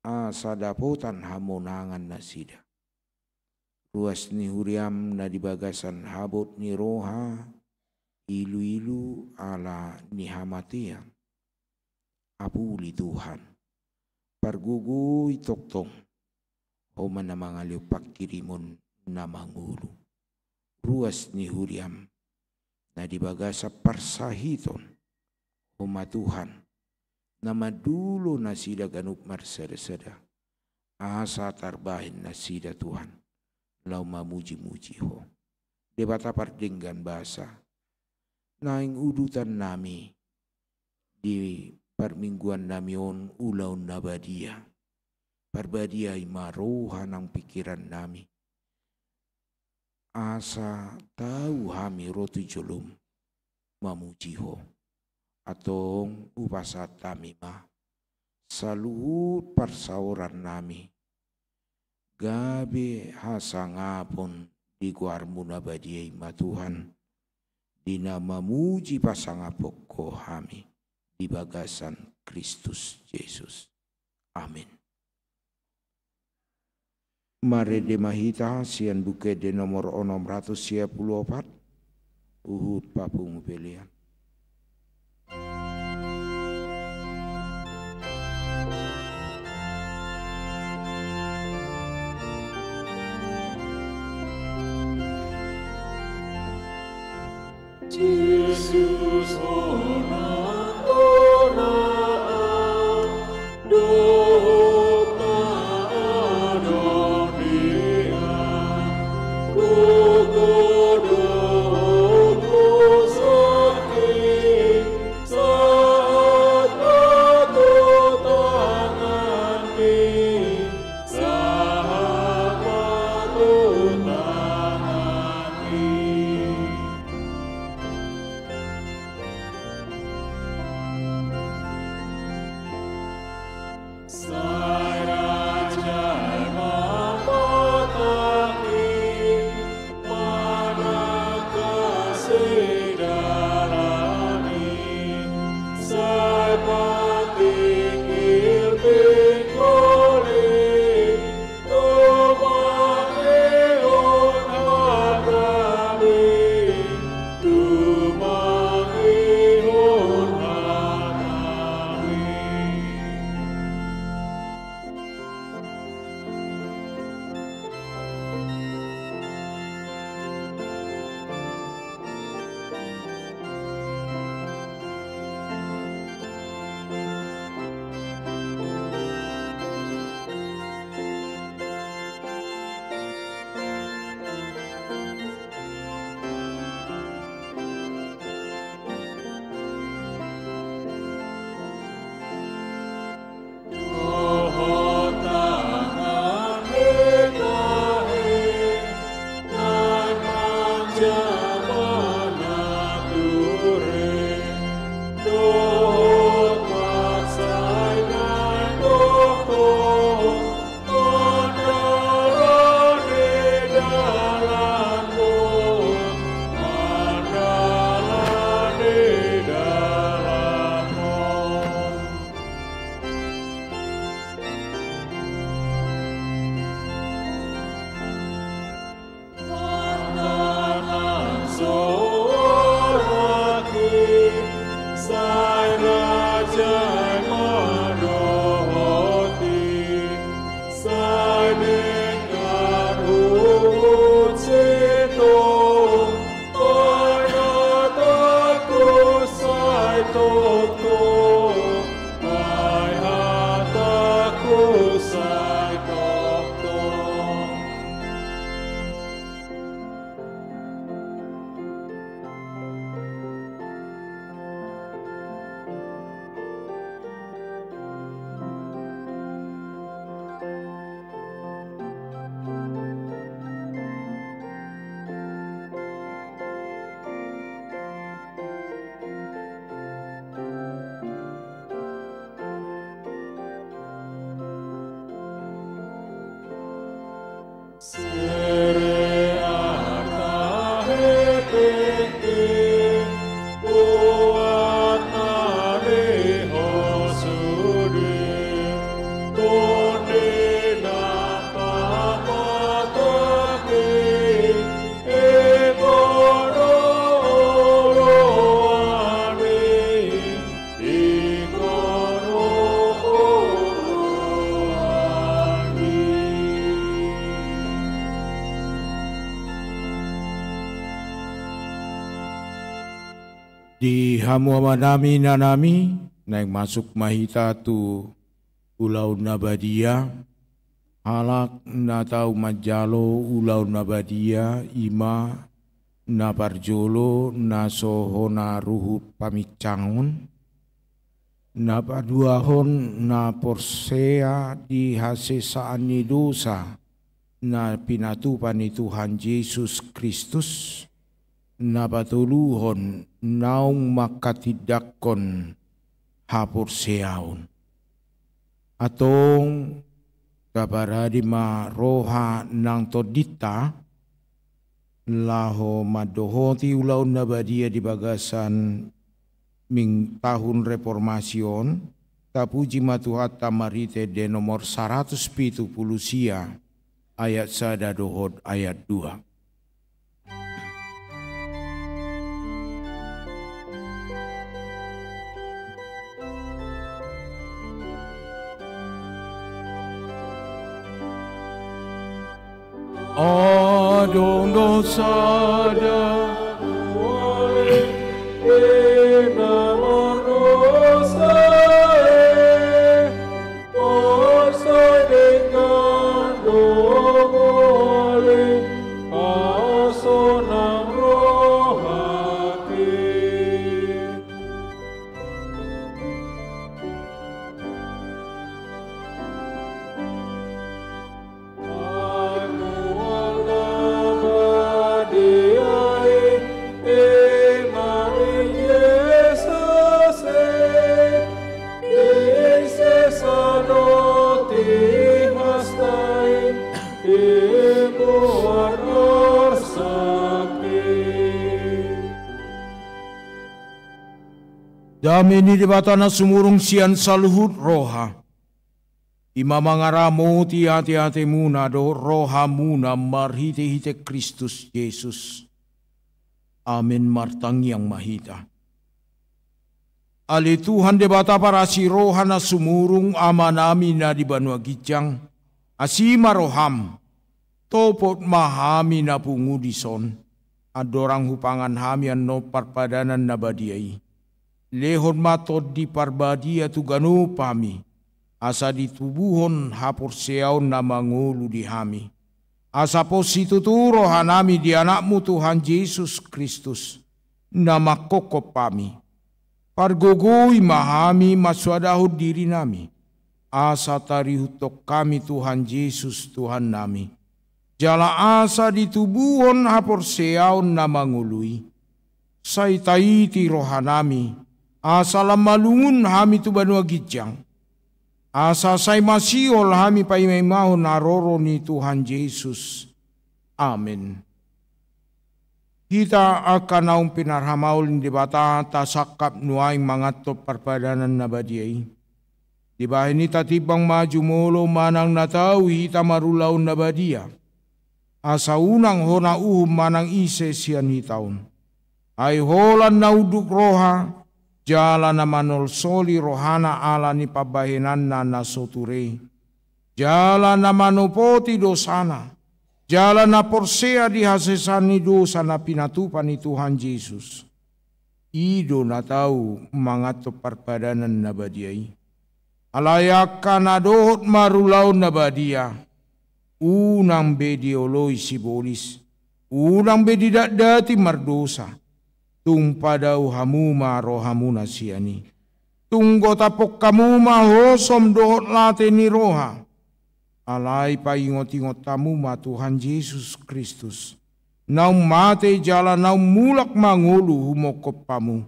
asa dapotan hamonangan nasida. Ruas ni huriam na di bagasan habot ni roha, ilu-ilu ala ni hamatean. Apuli Tuhan, pargogoi tongtong, Ho ma na mangalehon pangkirimon na mangolu. Ruas ni huriam, na di bagasan parsahiton, Ho ma Tuhan, na mandulo nasida ganup marsada-sada, asa tarbahen nasida Tuhan, laho mamuji-muji Ho. Debata pardenggan basa, naeng udutannami di parmingguannami on ulaon na badia. Parbadiai ma roha nang pingkirannami. Asa tau hami ro tu jolom mamuji Ho. Antong hupasahat hami ma saluhut parsaorannami. Gabe hasangapon di goarmu na badia i ma Tuhan, di na mamuji pasangaphon Ho hami di bagasan Kristus Jesus. Amen. Marende ma hita sian Buku Ende nomor onom ratus sia pulu opat, huhut papungu pelean. Jesus, hona tona dohot na adong di an, gogo dohot hosa i, sahat ma tu tanganmi, sahat ma tu tanganmi. Sai rajai ma patangki, manangkasi dalan i, sai patingkil pinggol i, tumangihon hatami, tumangihon hatami. Dohot tangan ni tahi, naeng manjama na ture, dohot mansai naeng tongtong, mandalani dalanmu, mandalani dalanmu. Andalan soarangki, sai rajai ma dohot i, sai denggan huhut sintong, ai hatangku sai tongtong, ai hatangku sai tongtong. Sere arta hepengki, buat na lehon sude, tondi na pamatangki, ingkon do oloanmi, ingkon do oloanmi. Di hamu amanami, inanami, naeng masuk ma hita tu ulaon na badia. Halak na tau manjalo ulaon na badia, i ma na parjolo na so hona ruhut paminsangon, na paduahon na porsea di hasesaan ni dosa na pinatupa ni Tuhan Jesus Kristus, na patoluhon naung manghatindanghon haporseaon. Antong, taparade ma roha nang tondinta laho mandohoti ulaon na badia di bagasan ming-, tahun reformasi on, tapuji ma Tuhanta marhite ende nomor saratus pitu pulu sia, ayat sada dohot ayat dua. Adong do sada, e na mardosa, e, marsai denggan do mauliate, pasonang rohate. Dame ni Debata na sumurung sian saluhut roha, i ma mangaramoti ateatemuna dohot rohamuna marhitehite Kristus Jesus. Amen. Martangiang ma hita. Ale Tuhan Debata parasi roha na sumurung, Amanami na di banua ginjang, asi ma roham, topot ma hami na pungu dison, andorang hupangan hami annon parpadanan na badia i. Lehon ma Tondi Parbadia tu ganup hami, asa ditubuhon haporseaon na mangolu di hami, asa pos situtu rohanami di Anakmu Tuhan Jesus Kristus, na manghophop hami. Pargogoi ma hami mansoadahon dirinami, asa tarihuthon hami Tuhan Jesus Tuhannami, jala asa ditubuhon haporseaon na mangolu i. Sai taiti rohanami, asa lam malungun hami tu banua ginjang, asa sai masihol hami paimaimahon haroro ni Tuhan Jesus. Amen. Hita angka naung pinarhamaol ni Debata, tasangkap nuaeng manganthop parpadanan na badia i. Dibahen i tatimbang ma jumolo manang na tau hita marulaon na badia, asa unang hona uhum manang ise sian hita on. Ai holan na unduk roha, jala na manolsoli rohana ala ni pambahenanna na so ture, jala na manopoti dosana, jala na porsea di hasesaan ni dosa na pinatupa ni Tuhan Jesus. I do na tau manganthop parpadanan na badia i. Alai angka na dohot marulaon na badia, unang be dioloi sibolis, unang be didatdati mardosa, tung padao hamu ma rohamuna sian i. Tung gotaphon hamu ma hosom dohot late ni roha. Alai paingotingot hamu ma Tuhan Jesus Kristus, naung mate jala naung mulak mangolu humongkop hamu,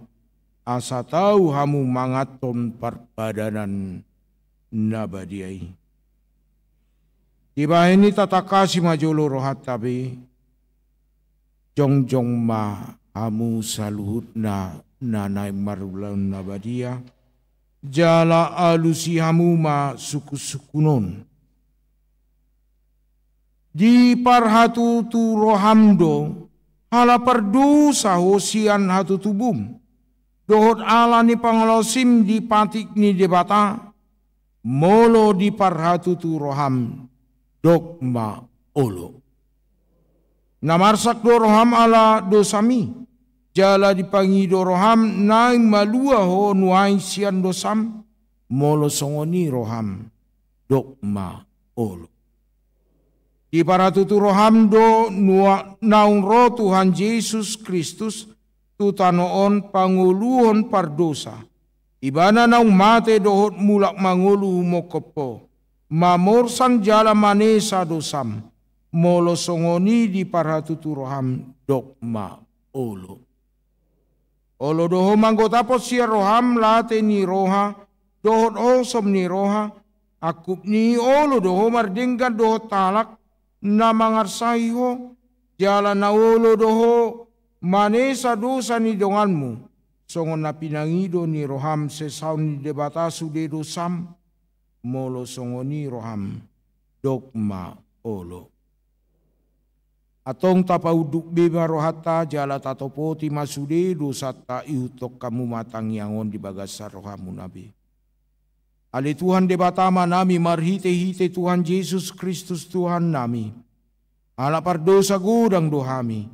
asa tau hamu manganthon parpadanan na badia i. Dibahen i tatangkasi ma jolo rohanta be. Jongjong ma hamu saluhutna na naeng marulaon na badia, jala alusi hamu ma sungkunsungkun on. Diparhatutu roham do, ala pardosa ho sian hatutubum, dohot ala ni pangalaosim di patik ni Debata, molo diparhatutu roham, dok ma olo. Na marsak do roham ala dosami, jala dipangido roham naeng malua ho nuaeng sian dosam, molo songon i roham, dok ma olo. Diparhatutu roham do nua-, naung ro Tuhan Jesus Kristus tu tano on pangoluhon pardosa. Ibana naung mate dohot mulak mangolu humongkop ho, mamorsan jala manesa dosam, molo songon i diparhatutu roham, dok ma olo. Olo do ho manggotaphon sian roham late ni roha dohot hosom ni roha, angkup ni i olo do ho mardenggan dohot halak na mangarsahi ho, jala na olo do ho manesa dosa ni donganmu, songon na pinangido ni roham sesaon ni Debata sude dosam, molo songon i roham, dok ma olo. Antong tapaunduk be ma rohanta jala tatopoti ma sude dosanta, ihuthon hamu ma tangiang on di bagasan rohamuna be. Ale Tuhan Debata Amanami, marhitehite Tuhan Jesus Kristus Tuhannami, Ala pardosa godang do hami,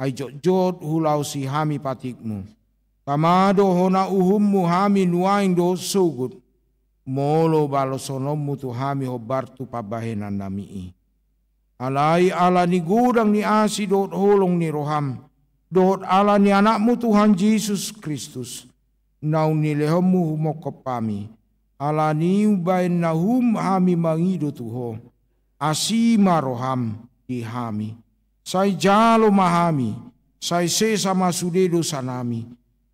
ai jotjot hulaosi hami patikmu. Tama do hona uhummu hami nuaeng dohot sogot, molo balosononmu tu hami hombar tu pambahenannami i. Alai ala ni godang ni asi dohot holong ni roham, dohot ala ni Anakmu Tuhan Jesus Kristus, naung nilehonmu humongkop hami, ala ni umbahen na hum hami mangido tu ho, asi ma roham di hami. Sai jalo ma hami, sai sesa ma sude dosanami,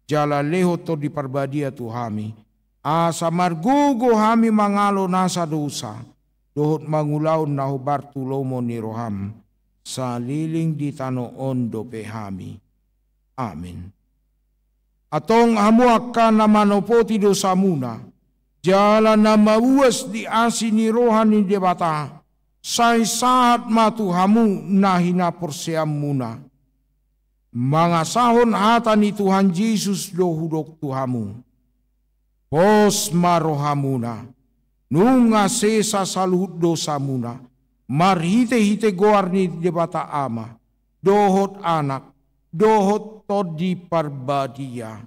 jala lehon Tondi Parbadia tu hami, asa margogo hami mangalo nasa dosa, dohot mangulahon na hombar tu lomo ni roham, saleleng di tano on dope hami. Amen. Antong hamu angka na manopoti dosamuna, jala na mauas di asi ni roha ni Debata, sai sahat ma tu hamu na hinaporseaonmuna. Mangasahon hata ni Tuhan Jesus do hudok tu hamu. Pos ma rohamuna, nunga sesa saluhut dosamuna, marhitehite goar ni Debata Ama, dohot Anak, dohot Tondi Parbadia.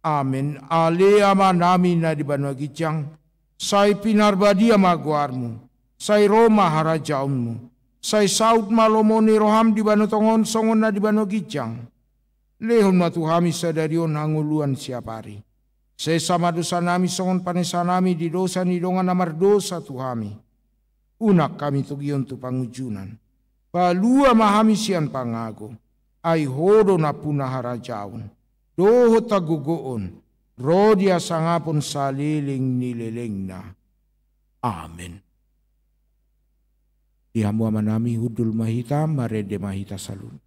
Amen. Ale Amanami na di banua ginjang, sai pinarbadia ma goarmu, sai ro ma harajaonmu, sai saut ma lomo ni roham di banua tonga on songon na di banua ginjang. Lehon ma tu hami sadari on hangoluan siapari. Sesa ma dosanami songon panesanami di dosa ni dongan na mardosa tu hami. Unang hami togihon tu pangunjunan. Palua ma hami sian pangago. Ai ho do nampuna harajaon, dohot hagogoon, ro di hasangapon saleleng ni lelengna. Amen. Di hamu Amanami, hundul ma hita, marende ma hita saluhutna.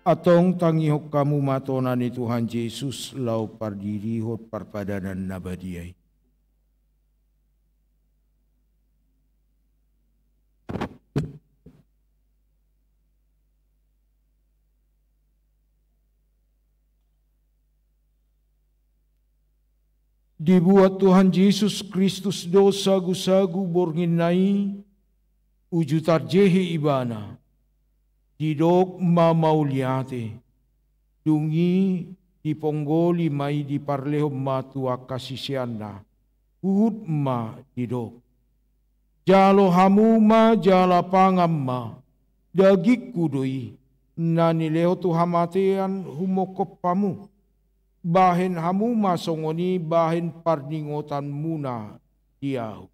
Antong tangihon hamu ma tona ni Tuhan Jesus laho pardirihon parpadanan na badia i. Dibuat Tuhan Jesus Kristus do sagusagu bornginna i, uju tarjehe Ibana, didok ma mauliate, dung i diponggoli ma i, diparlehon ma tu angka siseanna, huhut ma didok: Jalo hamu ma jala pangan ma, dagingku do i, na nilehon tu hamatean humongkop hamu. Bahen hamu ma songon i bahen parningotanmuna di ahu.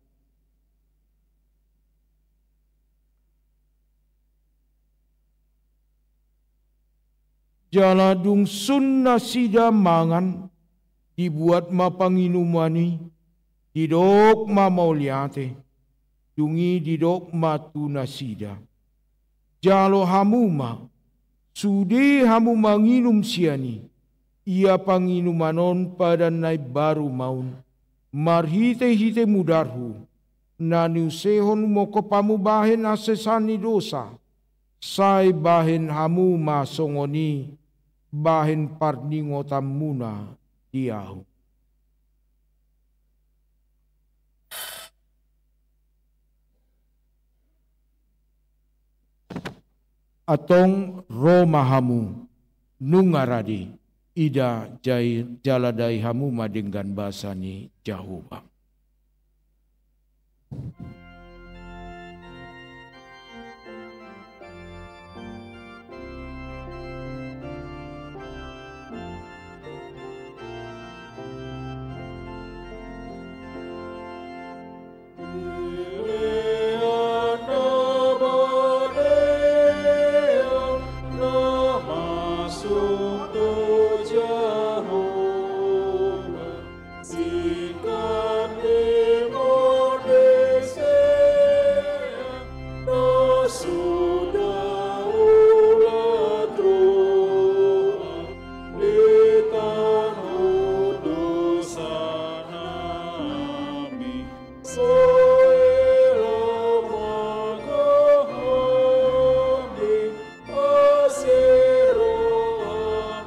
Jala dung sun nasida mangan, dibuat ma panginuman i, didok ma mauliate, dung i didok ma tu nasida: Jalo hamu ma, sude hamu manginum sian i, ia panginuman on padan na imbaru ma on, marhitehite mudarhu, na niusehon humongkop hamu bahen hasesaan ni dosa, sai bahen hamu ma songon i bahen parningotanmuna di ahu. Antong ro ma hamu, nunga rade, ida jai jala dai hamu ma denggan basa ni Jahowa. Jahowa, singkat ni mode sean, na suda ulat roa di tano dosa nami. Soela ma hami, ase roham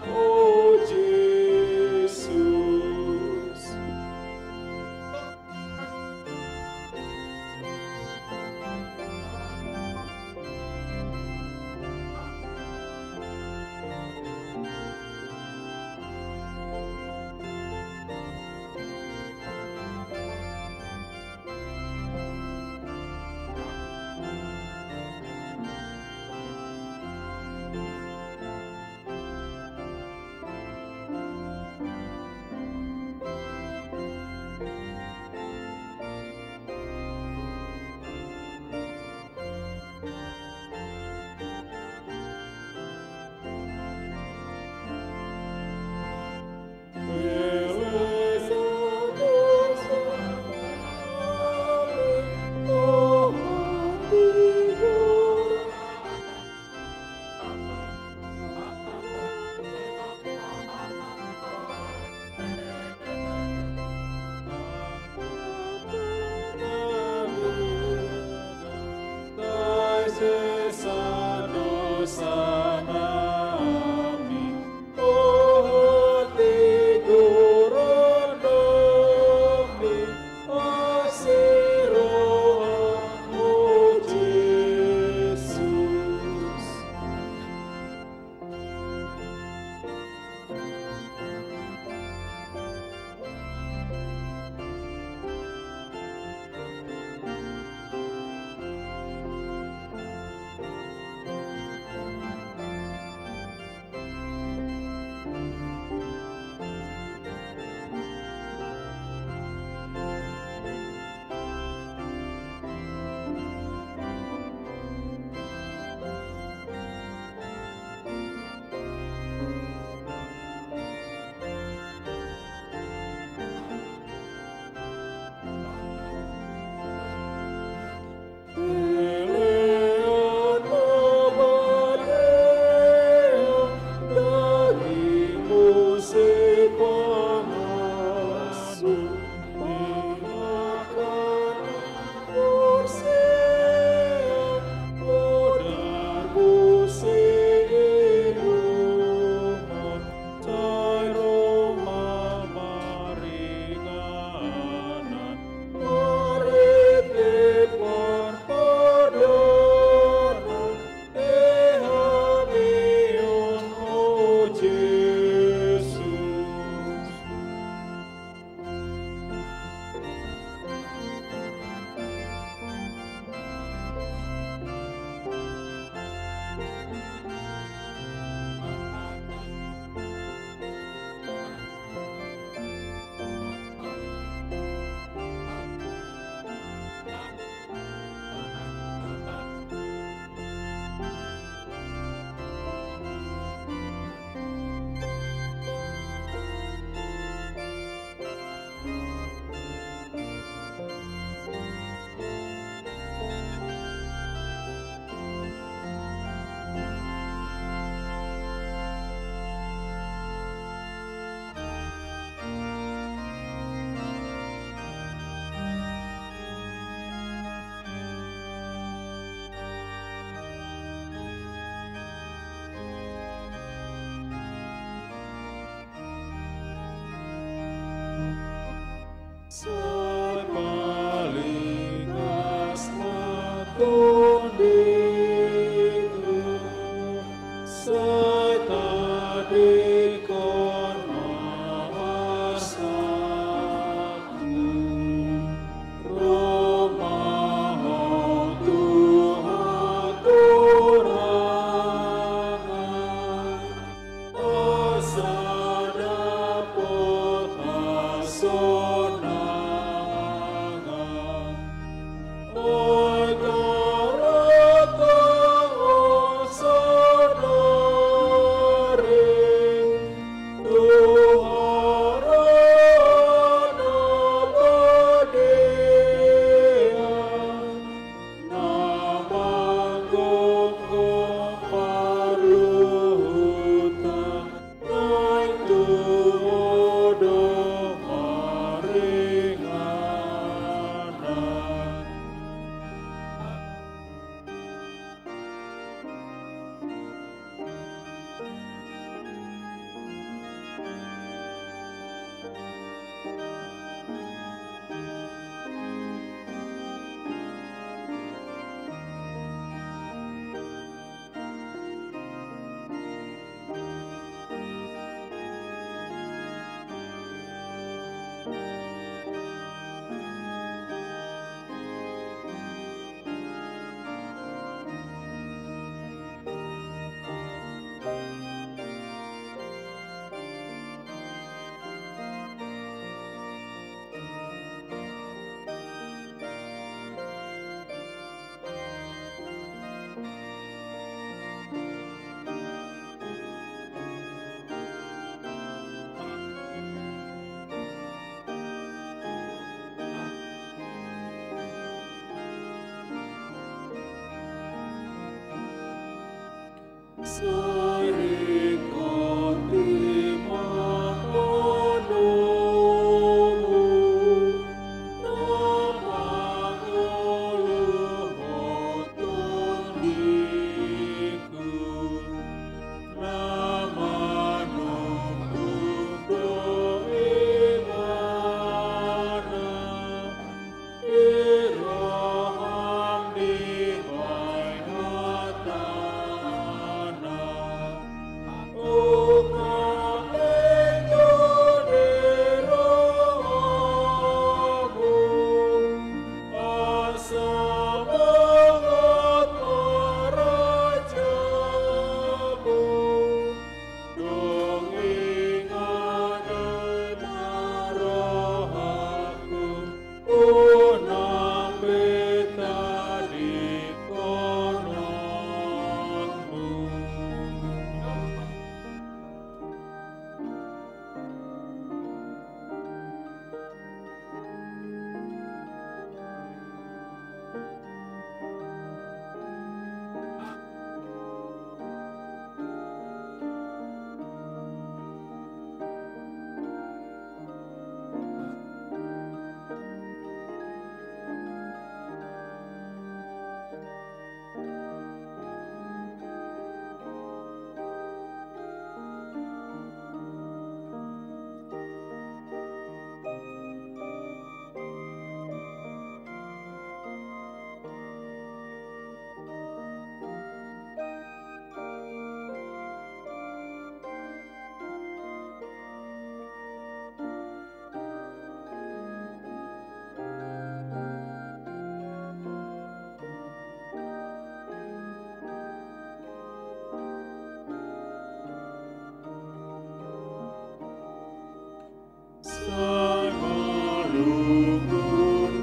Sai malungun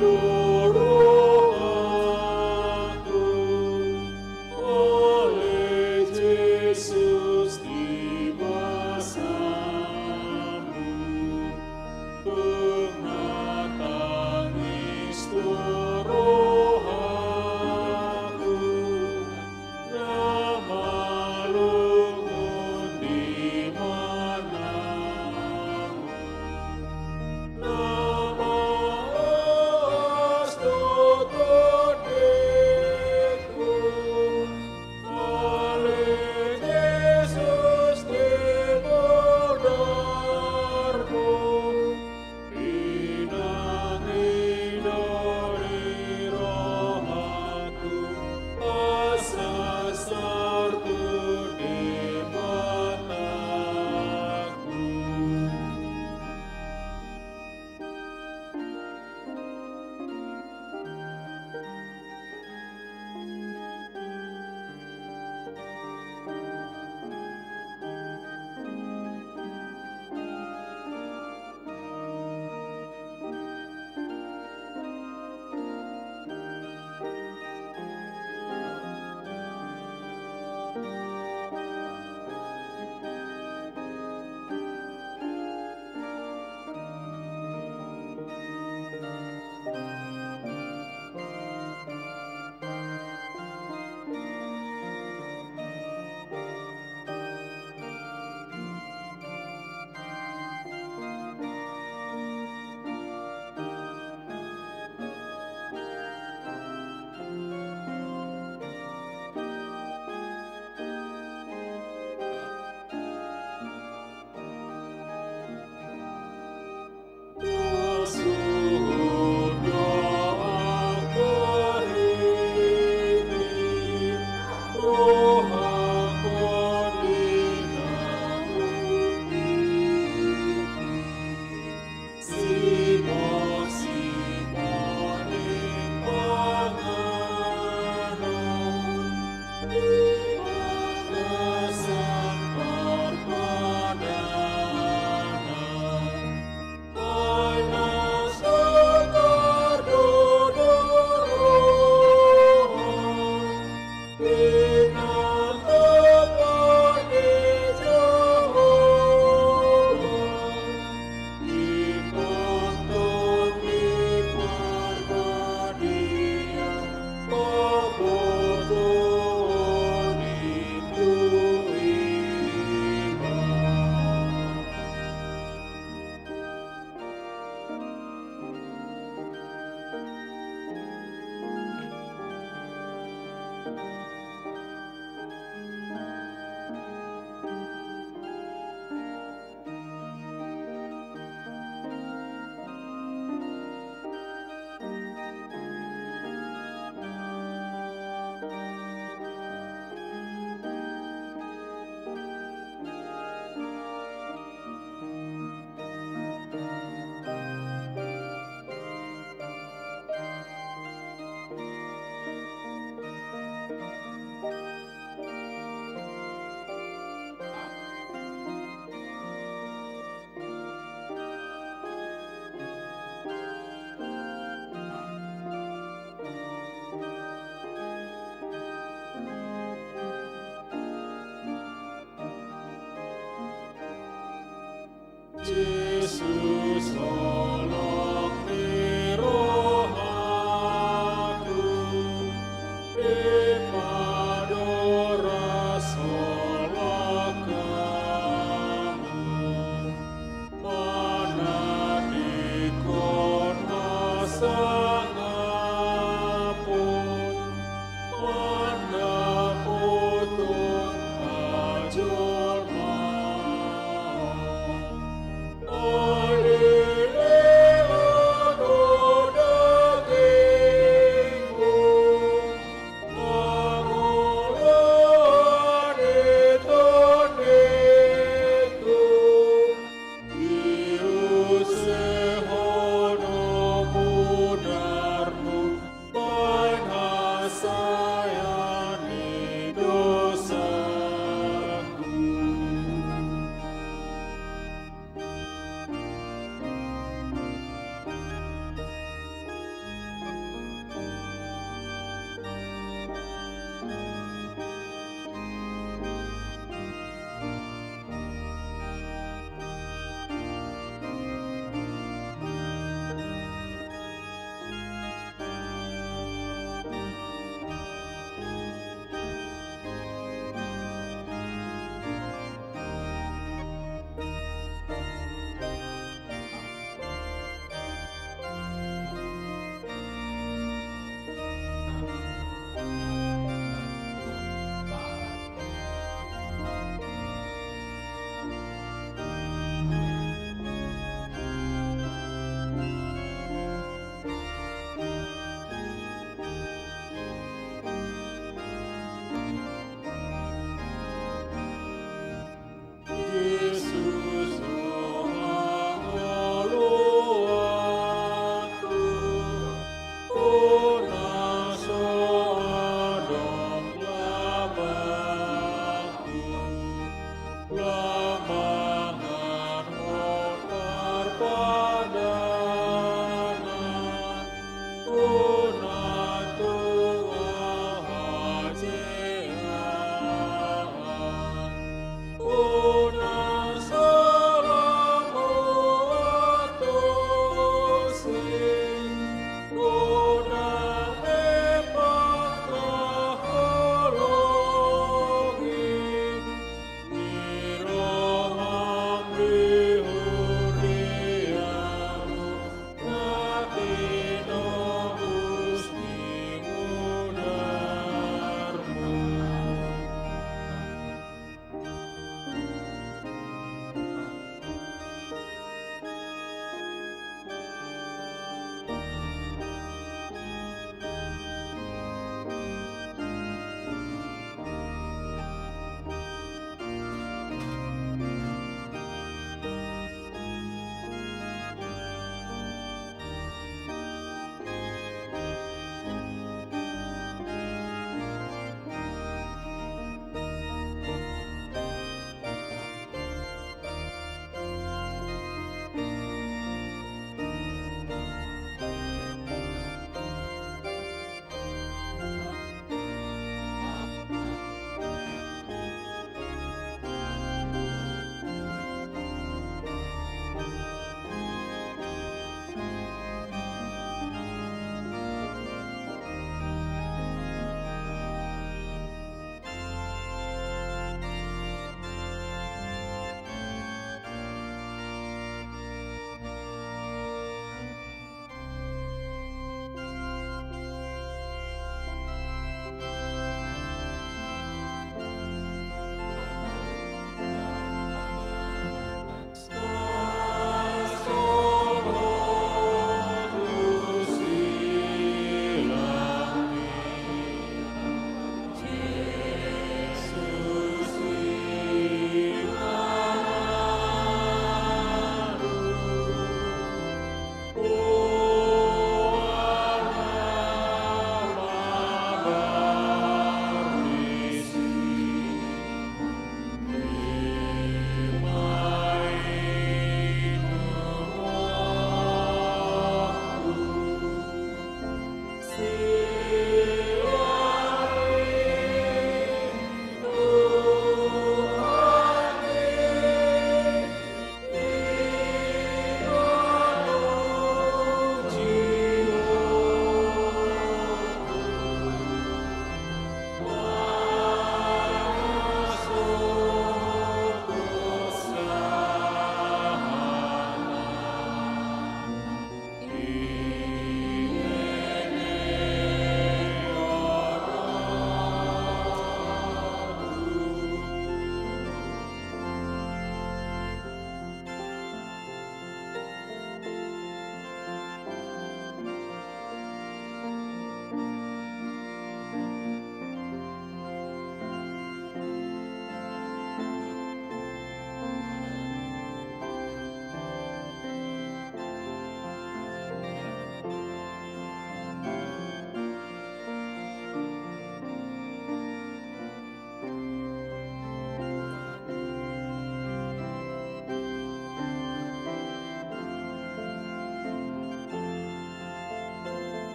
do rohaku, ale Jesus, di basamu. Tung na tangis do rohaku, na malungun di ibana. Na maas do tondingku, ale Jesus, di bodarmu. Pinangido di rohaku, asa sartu di patahku. Jesus, holong ni rohaku, dipadoras holong Hamu, manandingkon hasangapon, mandapothon hajolmaon. Haleluya,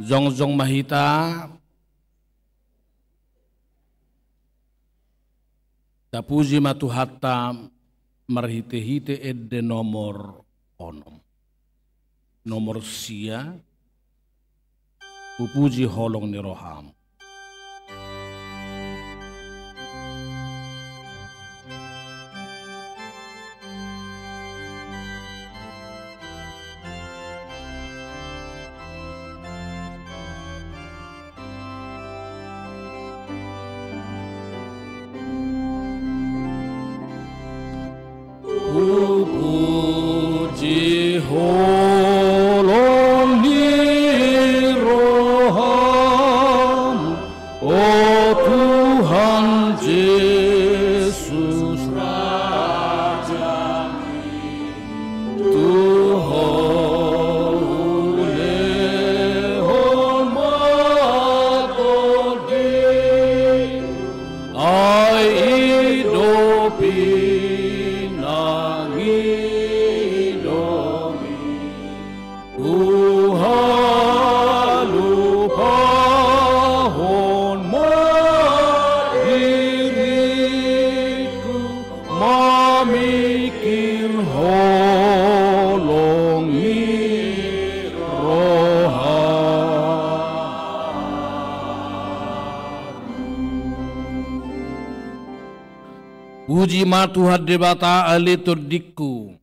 Jongjong ma hita. Tapuji ma Tuhanta marhitehite ende nomor onom. Nomor sia. Hupuji holong ni roham. Hupuji holong ni roham, o Tuhan Jesus Raja. Tu Ho hulehon ma tondingku, ai i do pinangidomi. Huhalupahon ma diringku, mamingkir holong ni roha. Puji ma Tuhan Debata, ale tondingku,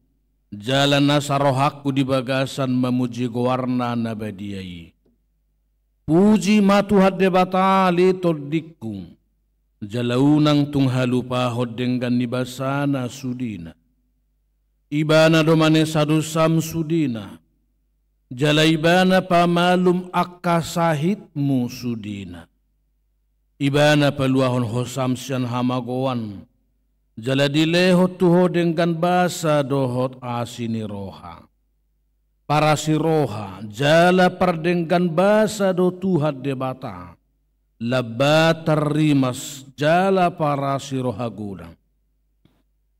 jala nasa rohangku di bagasan mamuji goarna na badia i. Puji ma Tuhan Debata, ale tondingku, jala unang tung halupahon denggan ni basana sudena. Ibana do manesa dosam sudena, jala Ibana pamalum angka sahitmu sudena. Ibana paluahon hosam sian hamagoan, jala dilehon tu ho denggan basa dohot asi ni roha. Parasi roha jala pardenggan basa do Tuhan Debata, Lambatan rimas jala parasi roha godang.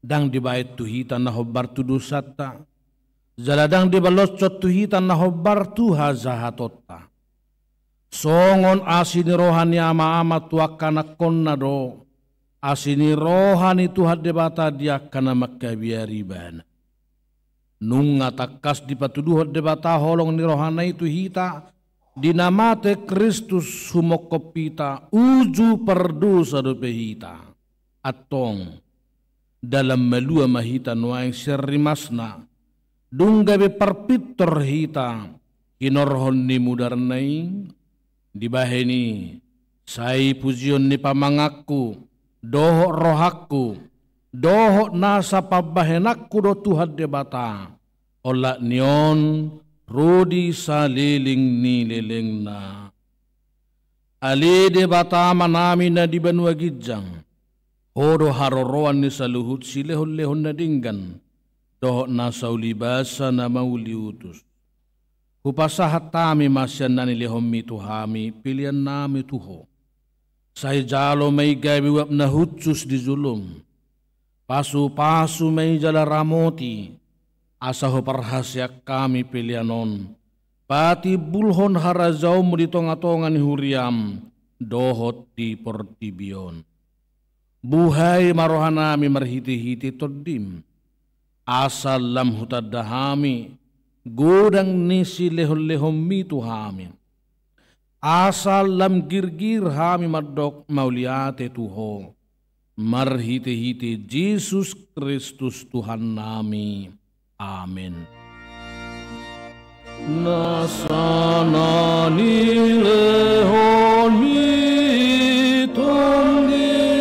Ndang dibaen tu hita na hombar tu dosanta, jala ndang dibaloshon tu hita na hombar tu hajahatonta. Songon asi ni roha ni ama-ama tu angka anakkonna do asi ni roha ni Tuhan Debata di angka na mangkabiari Ibana. Nunga tangkas dipatuduhon Debata holong ni rohana i tu hita, di na mate Kristus humongkop hita, uju pardosa dope hita. Antong, dalan malua ma hita nuaeng sian rimasna, dung gabe parpintor hita hinorhon ni mudarna i. Dibahen i, sai pujion ni pamanganku, dohot rohangku, dohot nasa pambahenanku do Tuhan Debata, olat ni on ro di saleleng ni lelengna. Ale Debata Amanami na di banua ginjang, Ho do haroroan ni saluhut silehon-lehon na denggan, dohot nasa uli basa na mauliutus. Hupasahat hami ma sian na nilehonmi tu hami peleannami tu Ho. Sai jalo ma i gabe uap na hushus di jolom. Pasu-pasu ma i jala ramoti, asa huparhaseang hami pelean on patimbulhon harajaonmu di tonga-tonga ni huriam, dohot di portibi on. Buhai ma rohanami marhite-hite Tondim, asa lam hutanda hami godang ni silehon-lehonmi tu hami. Asa lam girgir hami mandok mauliate tu Ho, marhite-hite Jesus Kristus Tuhannami. Amen. Nasa na nilehonmi Tondi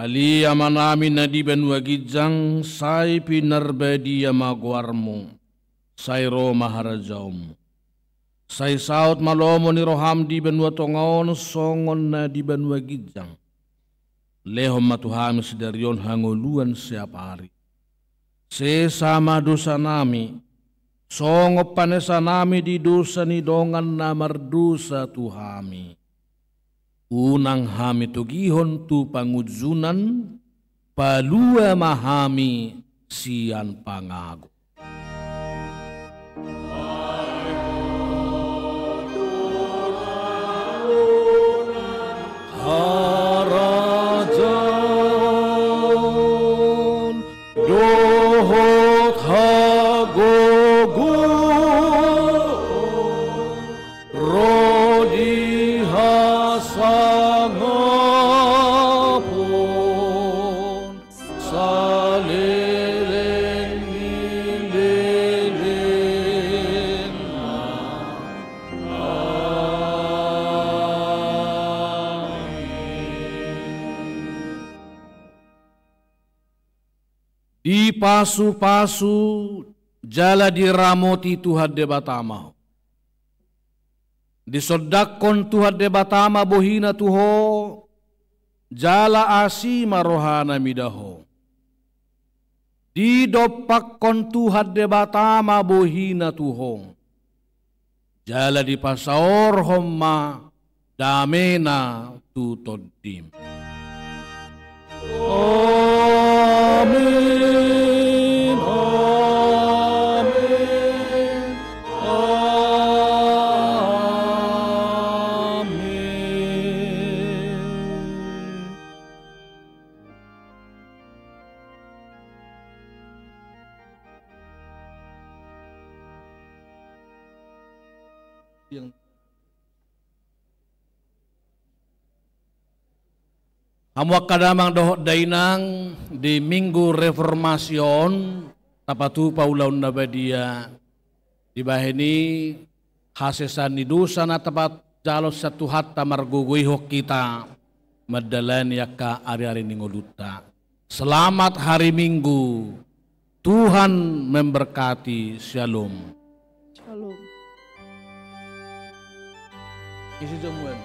Ale Amanami na di banua ginjang, sai pinarbadia ma goarmu, sai ro ma harajaonmu. Sai saut ma lomo ni roham di banua tonga on songon na di banua ginjang. Lehon ma tu hami sadari on hangoluan siapari. Sesa ma dosanami, songon panesanami di dosa ni dongan na mardosa tu hami. Unang hami togihon tu pangunjunan, palua ma hami sian pangago. Harajaon dohot hagogoon ro di hasangapon saleleng ni lelengna. Amin. Dipasupasu jala diramoti Tuhan Debata ma ho. Disondangkon Tuhan Debata ma bohina tu ho, jala asi ma rohana mida ho. Didompakkon Tuhan Debata ma bohina tu ho, jala dipasaorhon ma damena tu tondim. Amin, amin, amin. Hamu angka damang dohot dainang, di Minggu Reformasi on tapatupa ulaon na badia. Dibahen i hasesaan ni dosa na tapajalo sian Tuhanta margogoihon hita mandalani angka ari-ari ni ngolunta. Selamat hari Minggu. Tuhan memberkati. Shalom. Shalom. Isi jamuan.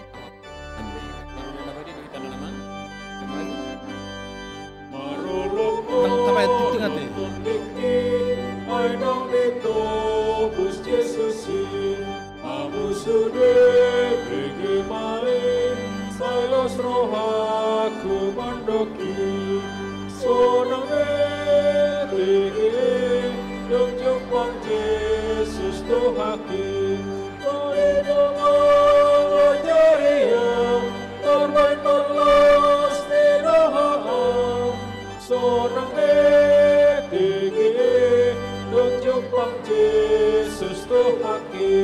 Marolop nang tapaet tinggal te. Ai naung ditobus Jesus i. Amu sude bege ma i, sai los rohangku mandok i. Sonang betege i, dung jumpang Jesus Tuhanki. Oi dongan na hujuriang, tarbaen parlas ni roham. Sonang betege i, dung jumpang Jesus Tuhanki.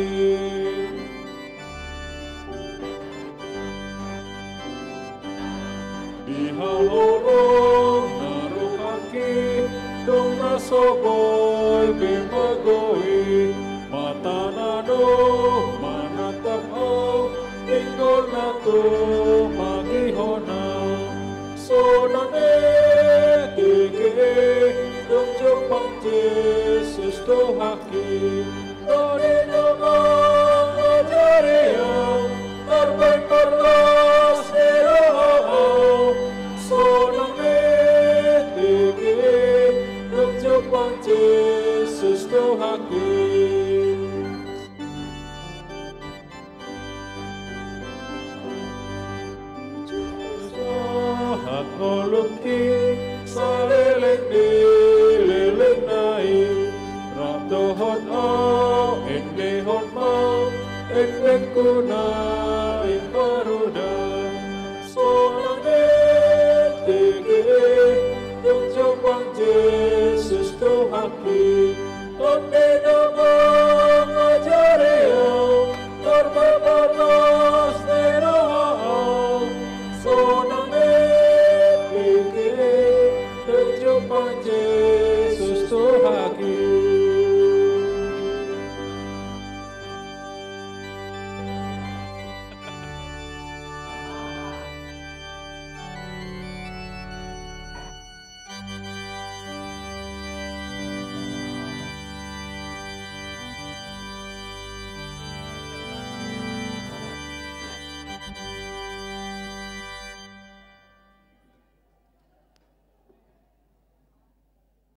Di halolong na rohangki, dung na so boi be magou i, matana do manatap au, pinggolna tu mangihon au. Sonang betege i, dung jumpang Jesus Tuhanki. Oi dongan na hujuriang, tarbaen parlas ni roham. Sonang betege i, dung jumpang Jesus Tuhanki. Sahat ngolungki saleleng ni lelengna i, rap dohot au endehon ma endengku na